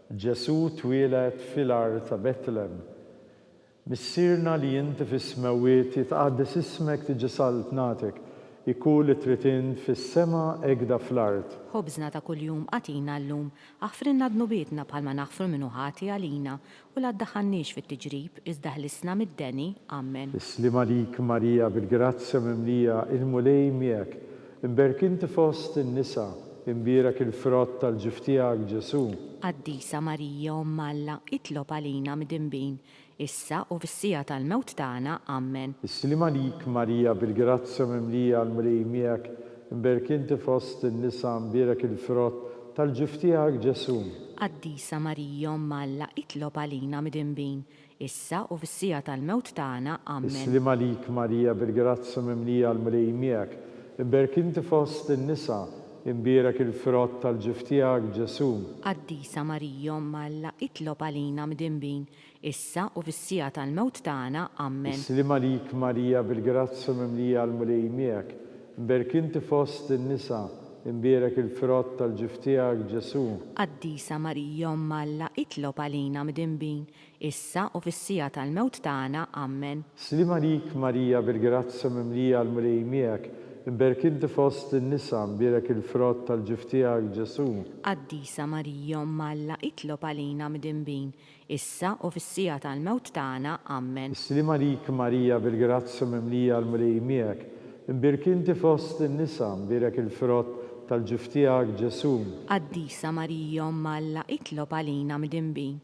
Ġesù twieled fil-għar ta' Betlem. Missierna li inti fis-smewwiet, jitqaddes ismek tiġi saltnatek, ikun li trid int fis-sema hekda fl-art. Ħobżna ta' kuljum agħtina llum. Aħfrilna dnubietna bħalma naħfru min hu ħati għalina, u la ddaħħalniex fit-tiġrib, iżda ħlisna mid-deni. Ammen. Is-sliem għalik Marija bil-grazzja mimlija, il-Mulej miegħek. Imberk inti fost in-nisa, imbierek il-frott tal-ġuf tiegħek Ġesù. Qaddisa Marija Omm Alla, itlob għalina midinbin, issa u fis-siegħa tal-mewt tagħna. Ammen. Is-sliem għalik Marija bil-grazzja mimlija l-Mulej miegħek, imberk inti fost in-nisa, imbierek il-frott tal-ġuf tiegħek Ġesù. Qaddisa Marija Omm Alla, itlob għalina midinbin, issa u fis-siegħa tal-mewt tagħna. Ammen. Is-sliem għalik Marija bil-grazzja mimlija l-Mulej miegħek, Imberk inti fost in-nisa, imbierek il-frott tal-ġuf tiegħek, Ġesù. Qaddisa Marija, Omm Alla, itlob għalina mdinbin, issa u fis-siegħa tal-mewt tagħna. Ammen. Is-sliem għalik Marija bil-grazzja mimlija l-Mulej miegħek, imberk inti fost in-nisa, imbierek il-frott tal-ġuf tiegħek, Ġesù. Qaddisa Marija, Omm Alla, itlob għalina mdinbin, issa u fis-siegħa tal-mewt tagħna. Ammen. Sliem għalik Marija bil-grazzja mimlija l-Mulej miegħek, imberk inti fost in-nisa, mbierek il-frott tal-ġuf tiegħek Ġesù. Qaddisa Marija Omm Alla itlob għalina mdinbin, issa u fis-siegħa tal-mewt tagħna. Ammen. Sliem għalik Marija bil-grazzja mimlija l-Mulej miegħek, imbierk inti fost in-nisa, mbierek il-frott tal-ġuf tiegħek Ġesù. Qaddisa Marija Omm Alla itlob għalina mdinbin,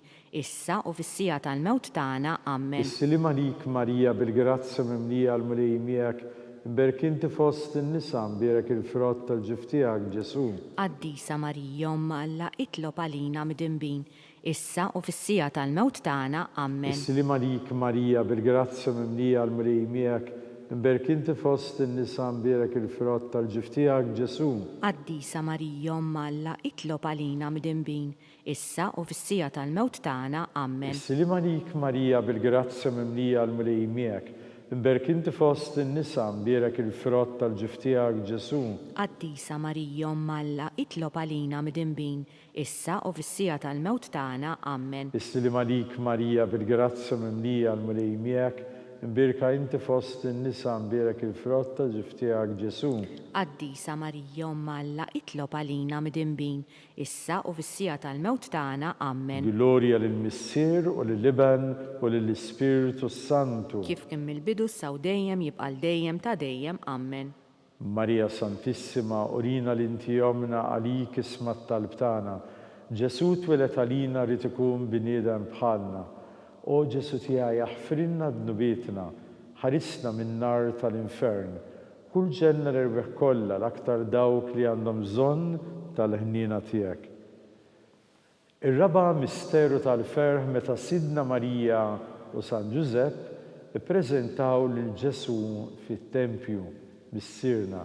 issa u fis-siegħa tal-mewt tagħna. Ammen. Is-sliem għalik Marija bil-grazzja mimlija l-Mulej miegħek, imberk inti fost in-nisa, mbierek il-frott tal-ġuf tiegħek Ġesù. Qaddisa Marija Omm Alla itlob għalina midinbin, issa u fis-siegħa tal-mewt tagħna. Ammen. Is-sliem għalik Marija bil-grazzja mimlija l-Mulej miegħek, imberk inti fost in-nisa, mbierek il-frott tal-ġuf tiegħek Ġesù. Qaddisa Marija Omm Alla itlob għalina midinbin, issa u fis-siegħa tal-mewt tagħna. Ammen. Is-sliem għalik Marija bil-grazzja mimlija l-Mulej miegħek, imberk inti fost in-nisa, mbierek il-frott tal-ġuf tiegħek Ġesù. Qaddisa Marija Omm Alla itlob għalina midinbin, issa u fis-siegħa tal-mewt tagħna. Ammen. Is-sliem għalik Marija bil-grazzja mimlija l-Mulej miegħek, imbierka inti fost in-nisa, mbierek il-frott tal-ġuf tiegħek Ġesù. Qaddisa Marija Omm Alla itlob għalina midinbin, issa u fis-siegħa tal-mewt tagħna. Ammen. Glorja lill-Missier u lill-Iben u lill-Ispirtu s-Santu. Kif kien mill-bidu issa u dejjem jibqa' għal dejjem ta' dejjem. Ammen. Marija Santissima, urina li inti Ommna għalik isma' t-talb tagħna. Ġesù twieled għalina ried ikun bniedem bħalna. O Ġesù tiegħi aħfrilna dnubietna, ħarisna min-nar tal-infern. Kull ġenna l-erwieħ kollha, l-aktar dawk li għandhom bżonn tal-ħniena tiegħek. Ir-raba' misteru tal-ferħ meta Sidna Marija u San Ġużepp ippreżentaw lil Ġesù fit-tempju, Missierna,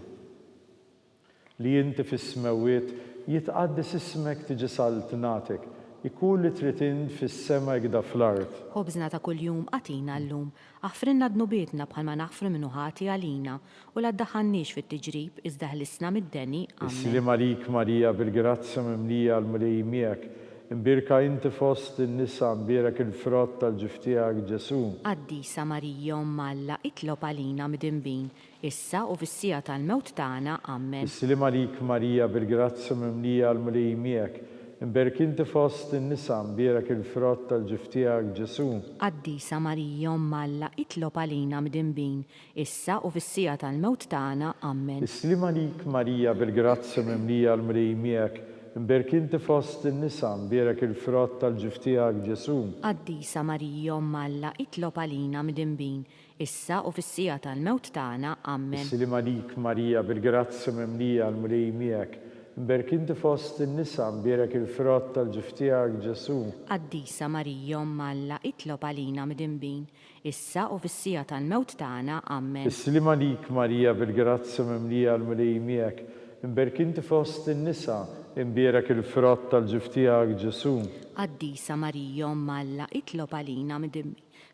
li inti fis-smewwiet, jitqaddes ismek tiġi saltnatek, ikun li trid int fis-sema ikda fl-art. Ħobżna ta' kuljum agħtina llum. Aħfrilna dnubietna bħalma naħfru min hu ħati għalina, u la ddaħħalniex fit-tiġrib, iżda ħlisna mid-deni. Ammen. Is-sliem għalik Marija bil-grazzja mimlija l-Mulej miegħek, imbierka inti fost in-nisa, mbierek il-frott tal-ġuf tiegħek Ġesù. Qaddisa Marija Omm Alla itlob għalina midinbin, issa u fis-siegħa tal-mewt tagħna. Ammen. Is-sliem għalik Marija bil-grazzja mimlija l-Mulej miegħek, imberk inti fost in-nisa, mbierek il-frott tal-ġuf tiegħek Ġesù. Qaddisa Marija Omm Alla itlob għalina mdinbin, issa u fis-siegħa tal-mewt tagħna. Ammen. Is-sliem għalik Marija bil-grazzja mimlija l-Mulej miegħek, imberk inti fost in-nisa, mbierek il-frott tal-ġuf tiegħek Ġesù. Qaddisa Marija Omm Alla itlob għalina mdinbin, issa u fis-siegħa tal-mewt tagħna. Ammen. Is-sliem għalik Marija bil-grazzja mimlija l-Mulej miegħek, imberk inti fost in-nisa, mbierek il-frott tal-ġuf tiegħek Ġesù. Qaddisa Marija Omm Alla itlob għalina midinbin, issa u fis-siegħa tal-mewt tagħna. Ammen. Is-sliem għalik Marija bil-grazzja mimlija l-Mulej miegħek, imberk inti fost in-nisa, imbierek il-frott tal-ġuf tiegħek Ġesù. Qaddisa Marija Omm Alla itlob għalina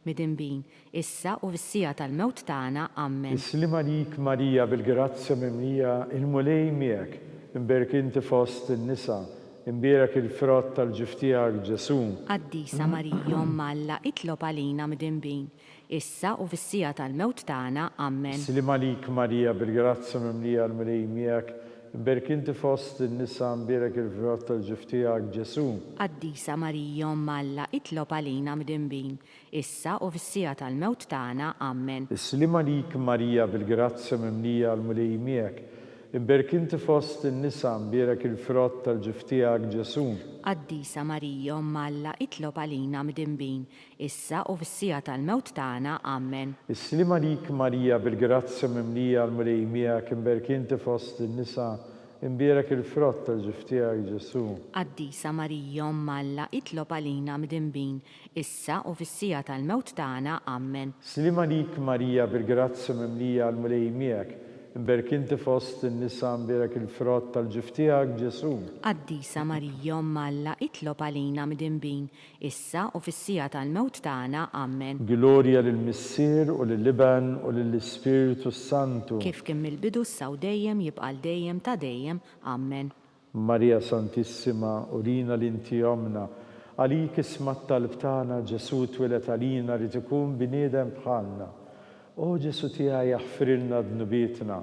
midinbin, issa u fis-siegħa tal-mewt tagħna. Ammen. Is-sliem għalik Marija bil-grazzja mimlija, il-Mulej miegħek, imberk inti fost in-nisa, imbierek il-frott tal-ġuf tiegħek Ġesù. Qaddisa Marija Omm Alla itlob għalina midinbin, issa u fis-siegħa tal-mewt tagħna. Ammen. Is-sliem għalik Marija bil-grazzja mimlija l-Mulej miegħek, imberk inti fost in-nisa, imbierek il-frott tal-ġuf tiegħek Ġesù. Qaddisa Marija Omm Alla itlob għalina midinbin, issa u fis-siegħa tal-mewt tagħna. Ammen. Is-sliem għalik Marija bil-grazzja mimlija l-Mulej miegħek, imberk inti fost in-nisa, mbierek il-frott tal-ġuf tiegħek Ġesù. Qaddisa Marija Omm Alla itlob għalina midinbin, issa u fis-siegħa tal-mewt tagħna. Ammen. Is-sliem għalik Marija bil-grazzja mimlija l-Mulej miegħek, imberk inti fost in-nisa, Imbierek il-frott tal-ġuf tiegħek, Ġesù. Qaddisa Marija Omm Alla itlob għalina mdinbin, issa u fis-siegħa tal-mewt tagħna. Ammen. Sliem għalik Marija bil-grazzja mimlija l-Mulej miegħek, Imberk inti fost in-nisa, mbierek il-frott tal-ġuf tiegħek, Ġesù. Qaddisa Marija, Omm Alla, itlob għalina midinbin, issa u fis-siegħa tal-mewt tagħna. Ammen. Glorja lill-Missier u lill-Iben u lill-Ispirtu s-Santu. Kif kien mill-bidu issa u dejjem jibqa' għal dejjem ta' dejjem. Ammen. Marija Santissima, urina li inti Ommna. Għalik isma' t-talb tagħna, Ġesù twieled għalina ried ikun bniedem bħalna. O Ġesù tiegħi aħfrilna dnubietna,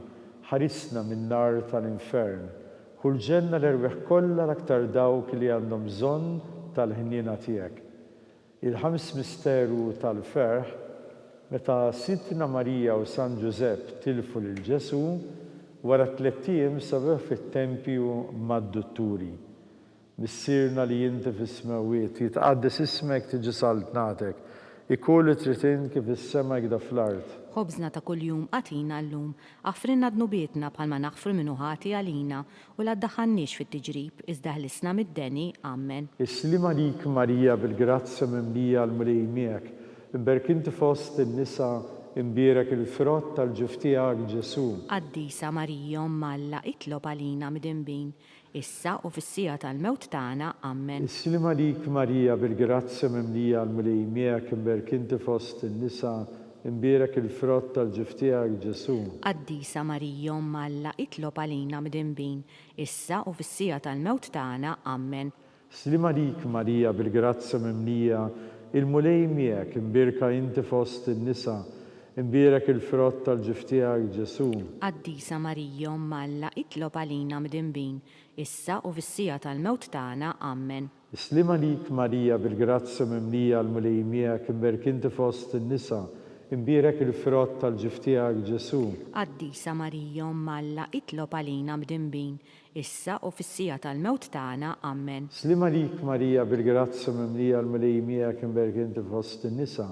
ħarisna min-nar tal-infern. Ħu l-ġenna l-erwieħ kollha l-aktar dawk li għandhom bżonn tal-ħniena tiegħek. Il-ħames misteru tal-ferħ, meta Sidtna Marija u San Ġużepp tilfu lil Ġesù, wara tlett ijiem sabuh fit-tempju mad-dutturi. Missierna li inti fis-smewwiet, jitqaddes ismek tiġi saltnatek, ikun li trid int kif fis-sema hekda fl-art. Ħobżna ta' kuljum agħtina llum. Aħfrilna dnubietna bħalma naħfru min hu ħati għalina, U la ddaħħalniex fit-tiġrib, iżda ħlisna mid-deni. Ammen. Is-sliem għalik Marija bil-grazzja mimlija l-Mulej miegħek, imberk inti fost in-nisa, imbierek il-frott tal-ġuf tiegħek Ġesù. Qaddisa Marija Omm Alla itlob għalina midinbin, issa u fis-siegħa tal-mewt tagħna. Ammen. Is-sliem għalik Marija bil-grazzja mimlija l-Mulej miegħek, imberk inti fost in-nisa, Imbierek il-frott tal-ġuf tiegħek, Ġesù. Qaddisa Marija Omm Alla itlob għalina mdinbin, issa u fis-siegħa tal-mewt tagħna. Ammen. Sliem għalik Marija bil-grazzja mimlija, il-Mulej miegħek, imbierka inti fost in-nisa, imbierek il-frott tal-ġuf tiegħek, Ġesù. Qaddisa Marija Omm Alla itlob għalina mdinbin, issa u fis-siegħa tal-mewt tagħna. Ammen. Sliem għalik Marija bil-grazzja mimlija l-Mulej miegħek imberk inti fost in-nisa, imbierek il-frott tal-ġuf tiegħek Ġesù. Qaddisa Marija Omm Alla itlob għalina mdinbin, issa u fis-siegħa tal-mewt tagħna. Ammen. Sliem għalik Marija bil-grazzja mimlija l-Mulej miegħek imberk inti fost in-nisa,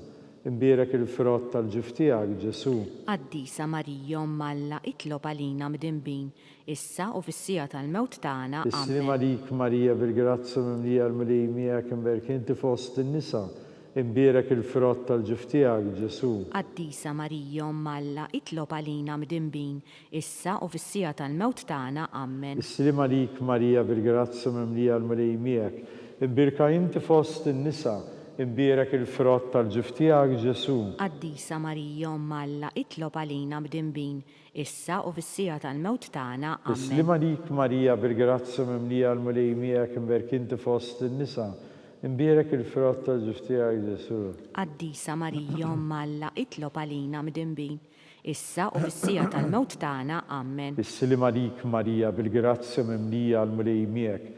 imbierek il-frott tal-ġuf tiegħek Ġesù. Qaddisa Marija Omm Alla itlob għalina mdinbin, issa u fis-siegħa tal-mewt tagħna. Is-sliem Ammen. għalik Marija bil-grazzja mimlija l-Mulej miegħek imberk inti fost in-nisa, imbierek il-frott tal-ġuf tiegħek Ġesù. Qaddisa Marija Omm Alla itlob għalina mdinbin, issa u fis-siegħa tal-mewt tagħna. Ammen. Is-sliem għalik Marija bil-grazzja mimlija l-Mulej miegħek, imbierka inti fost in-nisa, imbierek il-frott tal-ġuf tiegħek Ġesù. Qaddisa Marija Omm Alla itlob għalina mdinbin, issa u fis-siegħa tal-mewt tagħna. Ammen. Is-sliem għalik Marija bil-grazzja mimlija l-Mulej miegħek imberk inti fost in-nisa, imbierek il-frott tal-ġuf tiegħek Ġesù. Qaddisa Marija Omm Alla itlob għalina mdinbin, issa u fis-siegħa tal-mewt tagħna. Ammen. Is-sliem għalik Marija bil-grazzja mimlija l-Mulej miegħek,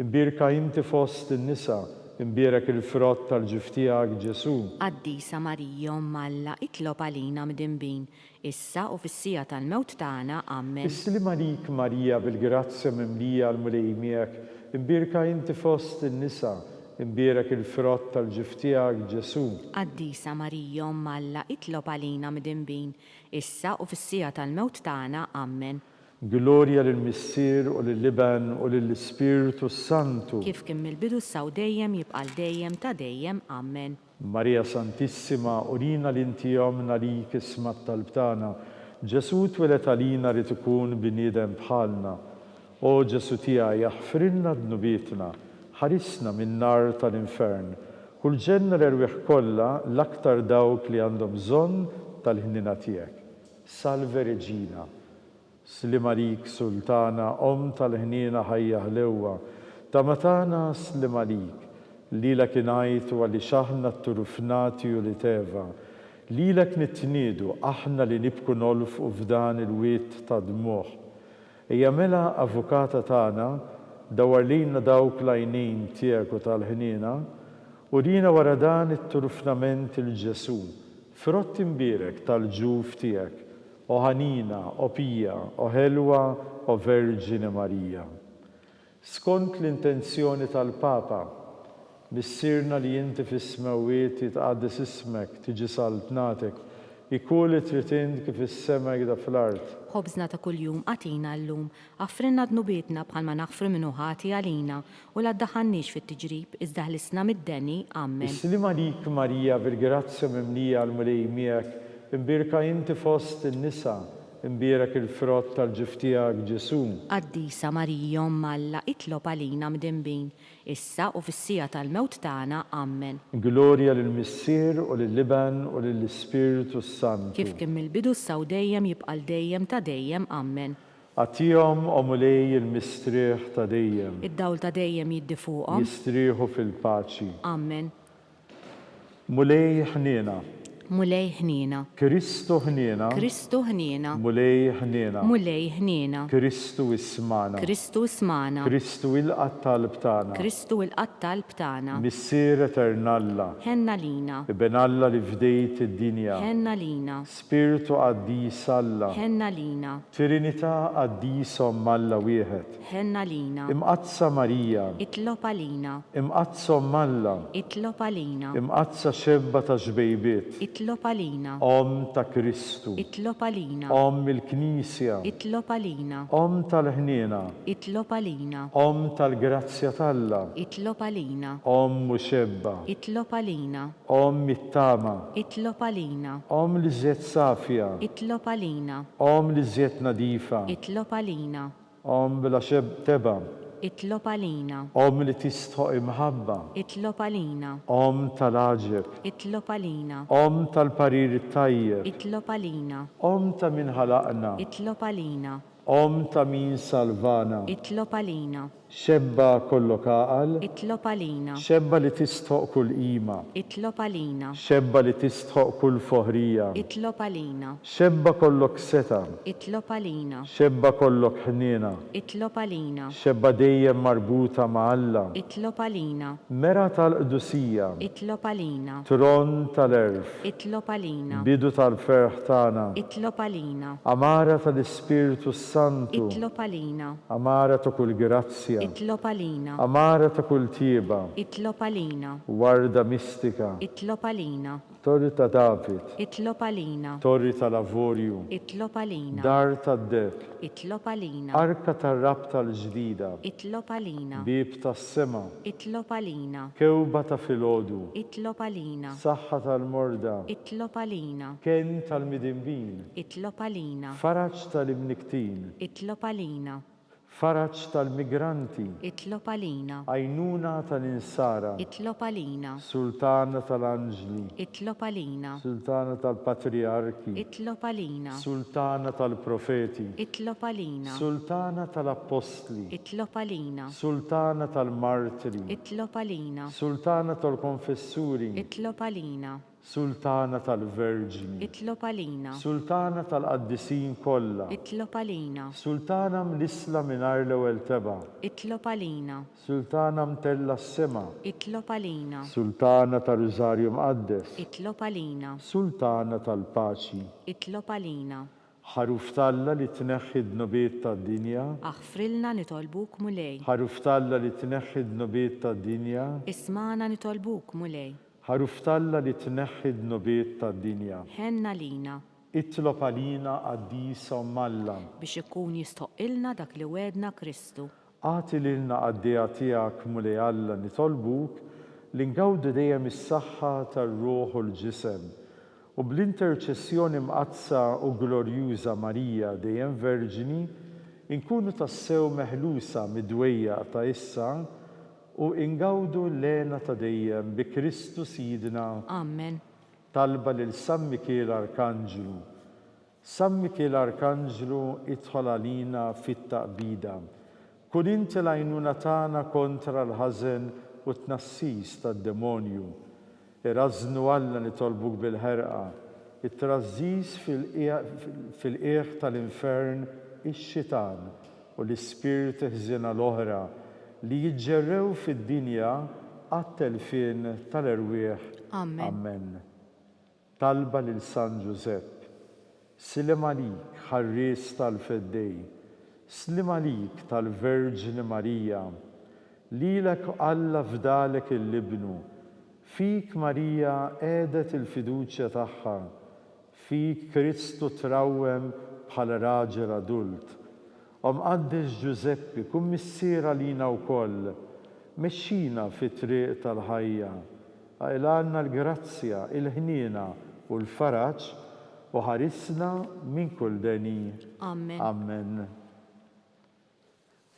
imbierka inti fost in-nisa, imbierek il-frott tal-ġuf tiegħek Ġesù. Qaddisa Marija Omm Alla itlob għalina mdinbin, issa u fis-siegħa tal-mewt tagħna. Ammen. Is-sliem għalik Marija bil-grazzja mimlija l-Mulej miegħek, imbierka inti fost in-nisa, imbierek il-frott tal-ġuf tiegħek Ġesù. Qaddisa Marija Omm Alla itlob għalina midinbin, issa u fis-siegħa tal-mewt tagħna. Ammen. Glorja lill-Missier u lill-Iben u lill-Ispirtu s-Santu. Kif kien mill-bidu issa u dejjem jibqa' għal dejjem ta' dejjem. Ammen. Marija Santissima, urina li inti Ommna għalik isma' t-talb tagħna. Ġesù twieled għalina ried ikun bniedem bħalna. O Ġesù tiegħi, aħfrilna dnubietna, ħarisna min-nar tal-infern. Ħu l-ġenna l-erwieħ kollha, l-aktar dawk li għandhom bżonn tal-ħniena tiegħek. Salve Regina. Sliem għalik Sultana, Omm tal-ħniena ħajja ħlewwa, tama tagħna sliem għalik. Lilek ingħajtu għaliex aħna tturufnati ulied Eva. Lilek nitniedu aħna li nibku nolfqu f'dan il-wied ta' dmugħ. Ejja mela Avukata tagħna, dawwar lilna dawk l-għajnejn tiegħek u tal-ħniena, urina wara dan it-turufnament 'il Ġesù, frott imbierek tal-ġuf tiegħek. O ħanina, o pija, o ħelwa, o Verġini Marija. Skont l-intenzjoni tal-Papa, Missierna li inti fis-smewwiet jitqaddes ismek, tiġi saltnatek, ikun li trid int kif fis-sema hekda fl-art. Ħobżna ta' kuljum agħtina llum. Aħfrilna dnubietna bħalma naħfru min hu ħati għalina, u la ddaħħalniex fit-tiġrib, iżda ħlisna mid-deni. Ammen. Is-sliem għalik Marija bil-grazzja mimlija l-Mulej miegħek, Imbierka inti fost in-nisa, Imbierek il-frott tal-ġuf tiegħek, Ġesù. Qaddisa Marija Omm Alla itlob għalina mdinbin, issa u fis-siegħa tal-mewt tagħna. Ammen. Glorja lill-Missier u lill-Iben u lill-Ispirtu s-Santu. Kif kien mill-bidu issa u dejjem jibqa' 'l dejjem ta' dejjem. Ammen. Agħtihom, o Mulej, il-mistrieħ ta' dejjem. Id-dawl ta' dejjem jiddi fuqhom. Jistrieħu fil-paċi. Ammen. Mulej ħniena. Mulej ħniena. Kristu ħniena. Kristu ħniena. Mulej ħniena. Mulej ħniena. Kristu ismagħna. Kristu ismagħna. Kristu ilqa' t-talb tagħna. Kristu ilqa' t-talb tagħna. Missier etern Alla. Ħenn għalina. Iben Alla li fdejt id-dinja. Ħenn għalina. Spirtu qaddis Alla. Ħenn għalina. Trinità qaddisa Omm Alla wieħed. Ħenn għalina. Imqaddsa Marija. Itlob għalina. Imqaddsa Omm Alla. Itlob għalina. Imqaddsa Xebba ta' xbejbiet. Itlob għalina. Omm ta' Kristu. Itlob għalina. Omm il-Knisja. Itlob għalina. Omm tal-ħniena. Itlob għalina. Omm tal-grazzja t'Alla. Itlob għalina. Omm u xebba. Itlob għalina. Omm it-tama. Itlob għalina. Omm l-iżjed safja. Itlob għalina. Omm l-iżjed nadifa. Itlob għalina. Omm bla tebgħa. Itlob għalina. Omm li tistħoq imħabba. Itlob għalina. Omm tal-għaġeb. Itlob għalina. Omm tal-parir it-tajjeb. Itlob għalina. Omm ta' min ħalaqna. Itlob għalina. Omm ta' min salvana. Itlob għalina. Xebba kollok għaqal. Itlob għalina. Xebba li tistħoq kull qima. Itlob għalina. Xebba li tistħoq kull foħrija. Itlob għalina. Xebba kollok setgħa. Itlob għalina. Xebba kollok ħniena. Itlob għalina. Xebba dejjem marbuta ma' Alla. Itlob għalina. Mera tal-qdusija. Itlob għalina. Tron tal-għerf. Itlob għalina. Bidu tal-ferħ tagħna. Itlob għalina. Għamara tal-Ispirtu s-Santu. Itlob għalina. Għamara ta' kull grazzja. Itlob għalina. Għamara ta' kull tjieba. Itlob għalina. Warda mistika. Itlob għalina. Torri ta' David. Itlob għalina. Torri tal-avorju. Itlob għalina. Dar tad-deheb. Itlob għalina. Arka tar-rabta l-ġdida. Itlob għalina. Bieb tas-sema. Itlob għalina. Kewba ta' filgħodu. Itlob għalina. Saħħa tal-morda. Itlob għalina. Kenn tal-midinbin. Itlob għalina. Faraġ tal-imnikktin. Itlob għalina. Faraġ tal-migranti. Itlob għalina. Għajnuna tal-insara. Itlob għalina. Sultana tal-anġli. Itlob għalina. Sultana tal-patrijarki. Itlob għalina. Sultana tal-profeti. Itlob għalina. Sultana tal-appostli. Itlob għalina. Sultana tal-martri. Itlob għalina. Sultana tal-konfessuri. Itlob għalina. Sultana tal-Verġni. Itlob għalina. Sultana tal-qaddisin kollha. Itlob għalina. Sultana mnissla mingħajr l-ewwel tebgħa. Itlob għalina. Sultana mtellgħa s-sema. Itlob għalina. Sultana tar-Rużarju Mqaddes. Itlob għalina. Sultana tal-paċi. Itlob għalina. Ħaruf t'Alla li tneħħi d-dnubiet tad-dinja. Aħfrilna nitolbuk Mulej. Ħaruf t'Alla li tneħħi d-dnubiet tad-dinja. Ismagħna nitolbuk Mulej. Ħaruf t'Alla li tneħħi d-dnubiet tad-dinja. Ħenn għalina. Itlob għalina qaddisa Omm Alla. Biex ikun jistħoqqilna dak li wegħdna Kristu. Agħti lilna qaddejja tiegħek Mulej Alla nitolbuk li ngawdu dejjem is-saħħa tar-ruħ u l-ġisem, u bl-interċessjoni mqaddsa u glorjuża Marija dejjem Verġni, inkunu tassew meħlusa mid-dwejjaq ta' issa U ingawdu l-hena ta' dejjem bi Kristu Sidna. Amen. Talba lil San Mikiel Arkanġlu. San Mikiel Arkanġlu idħol għalina fit-taqbida. Kun inti l-għajnuna tagħna kontra l-ħażen u t-tnassis tad-demonju. Irażżnu Alla nitolbuk bil-ħerqa, it-trażżiż fil-qiegħ tal-infern ix-xitan u l-ispirti ħżiena l-oħra li jiġġerrew fid-dinja għat-telfien tal-erwieħ. Amen. Talba lil San Ġużepp. Sliem għalik, ħarries tal-Feddej. Sliem għalik tal-Verġni Marija. Lilek Alla fdalek 'il Ibnu. Fik Marija qiegħdet il-fiduċja tagħha. Fik Kristu trawwem bħala raġel adult. O Mqaddes Ġużeppi, kun missier għalina wkoll. Mexxina fit-triq tal-ħajja. Aqilgħalna l-grazzja, il-ħniena u l-faraġ. U ħarisna minn kull deni. Amen. Amen.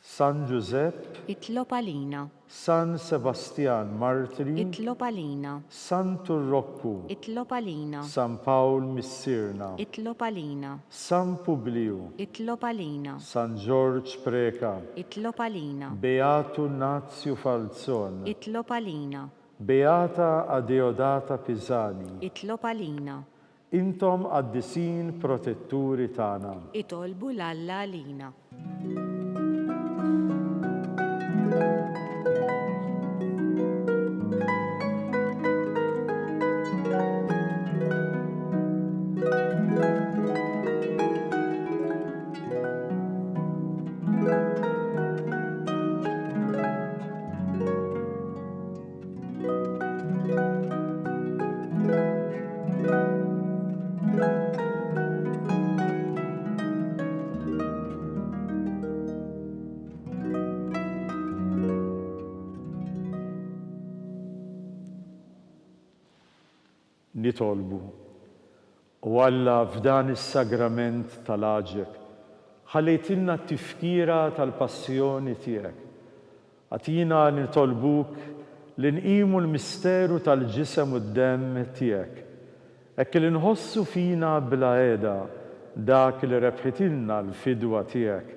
San Ġużepp. Itlob għalina. San Sebastjan Martri. Itlob għalina. Santu Rokku. Itlob għalina. San Pawl Missierna. Itlob għalina. San Publiju. Itlob għalina. San Ġorġ Preca. Itlob għalina. Beatu Nazju Falzon. Itlob għalina. Beata Adeodata Pisani. Itlob għalina. Intom qaddisin protetturi tagħna. Itolbu 'l Alla għalina. Nitolbu. O Alla, f'dan is-sagrament tal-għaġeb, ħallejtilna t-tifkira tal-passjoni tiegħek. Agħtina nitolbuk li nqimu l-misteru tal-Ġisem u d-Demm tiegħek, hekk li nħossu fina bla heda dak li rebħitilna l-fidwa tiegħek,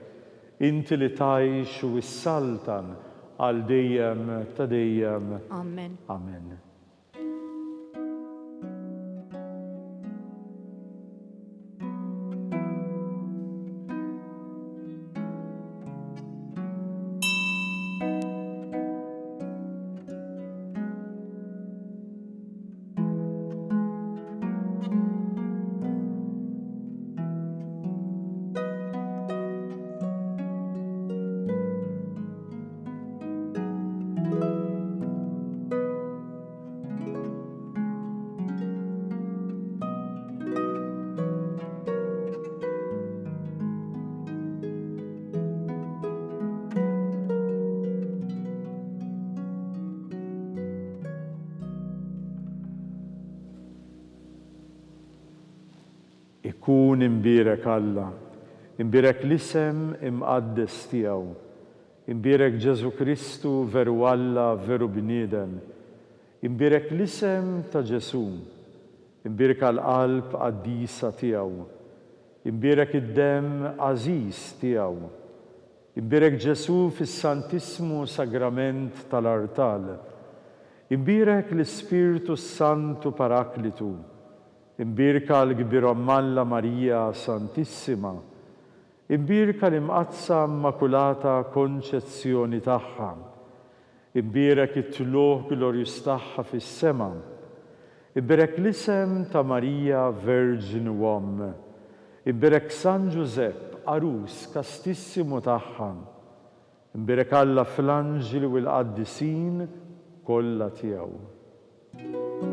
inti li tgħix u ssaltan għal dejjem ta' dejjem. Amen. Amen. Ikun imbierek Alla, imbierek l-isem imqaddes tiegħu. Imbierek Ġesù Kristu, veru Alla, veru bniedem. Imbierek l-isem ta' Ġesù. Imbierka l-qalb qaddisa tiegħu. Imbierek id-demm għażiż tiegħu. Imbierek Ġesù fis-Santissmu Sagrament tal-artal. Imbierek l-Ispirtu s-Santu Paraklitu. Imbierka l-Kbir Omm Alla Marija Santissima. Imbierka l-Imqaddsa Immakulata Konċezzjoni tagħha. Imbierek it-tlugħ glorjuż tagħha fis-sema. Imbierek l-isem ta' Marija Verġni u Omm. Imbierek San Ġużepp, għarus kastissimu tagħha. Imbierek Alla fl-anġli u l-qaddisin kollha tiegħu.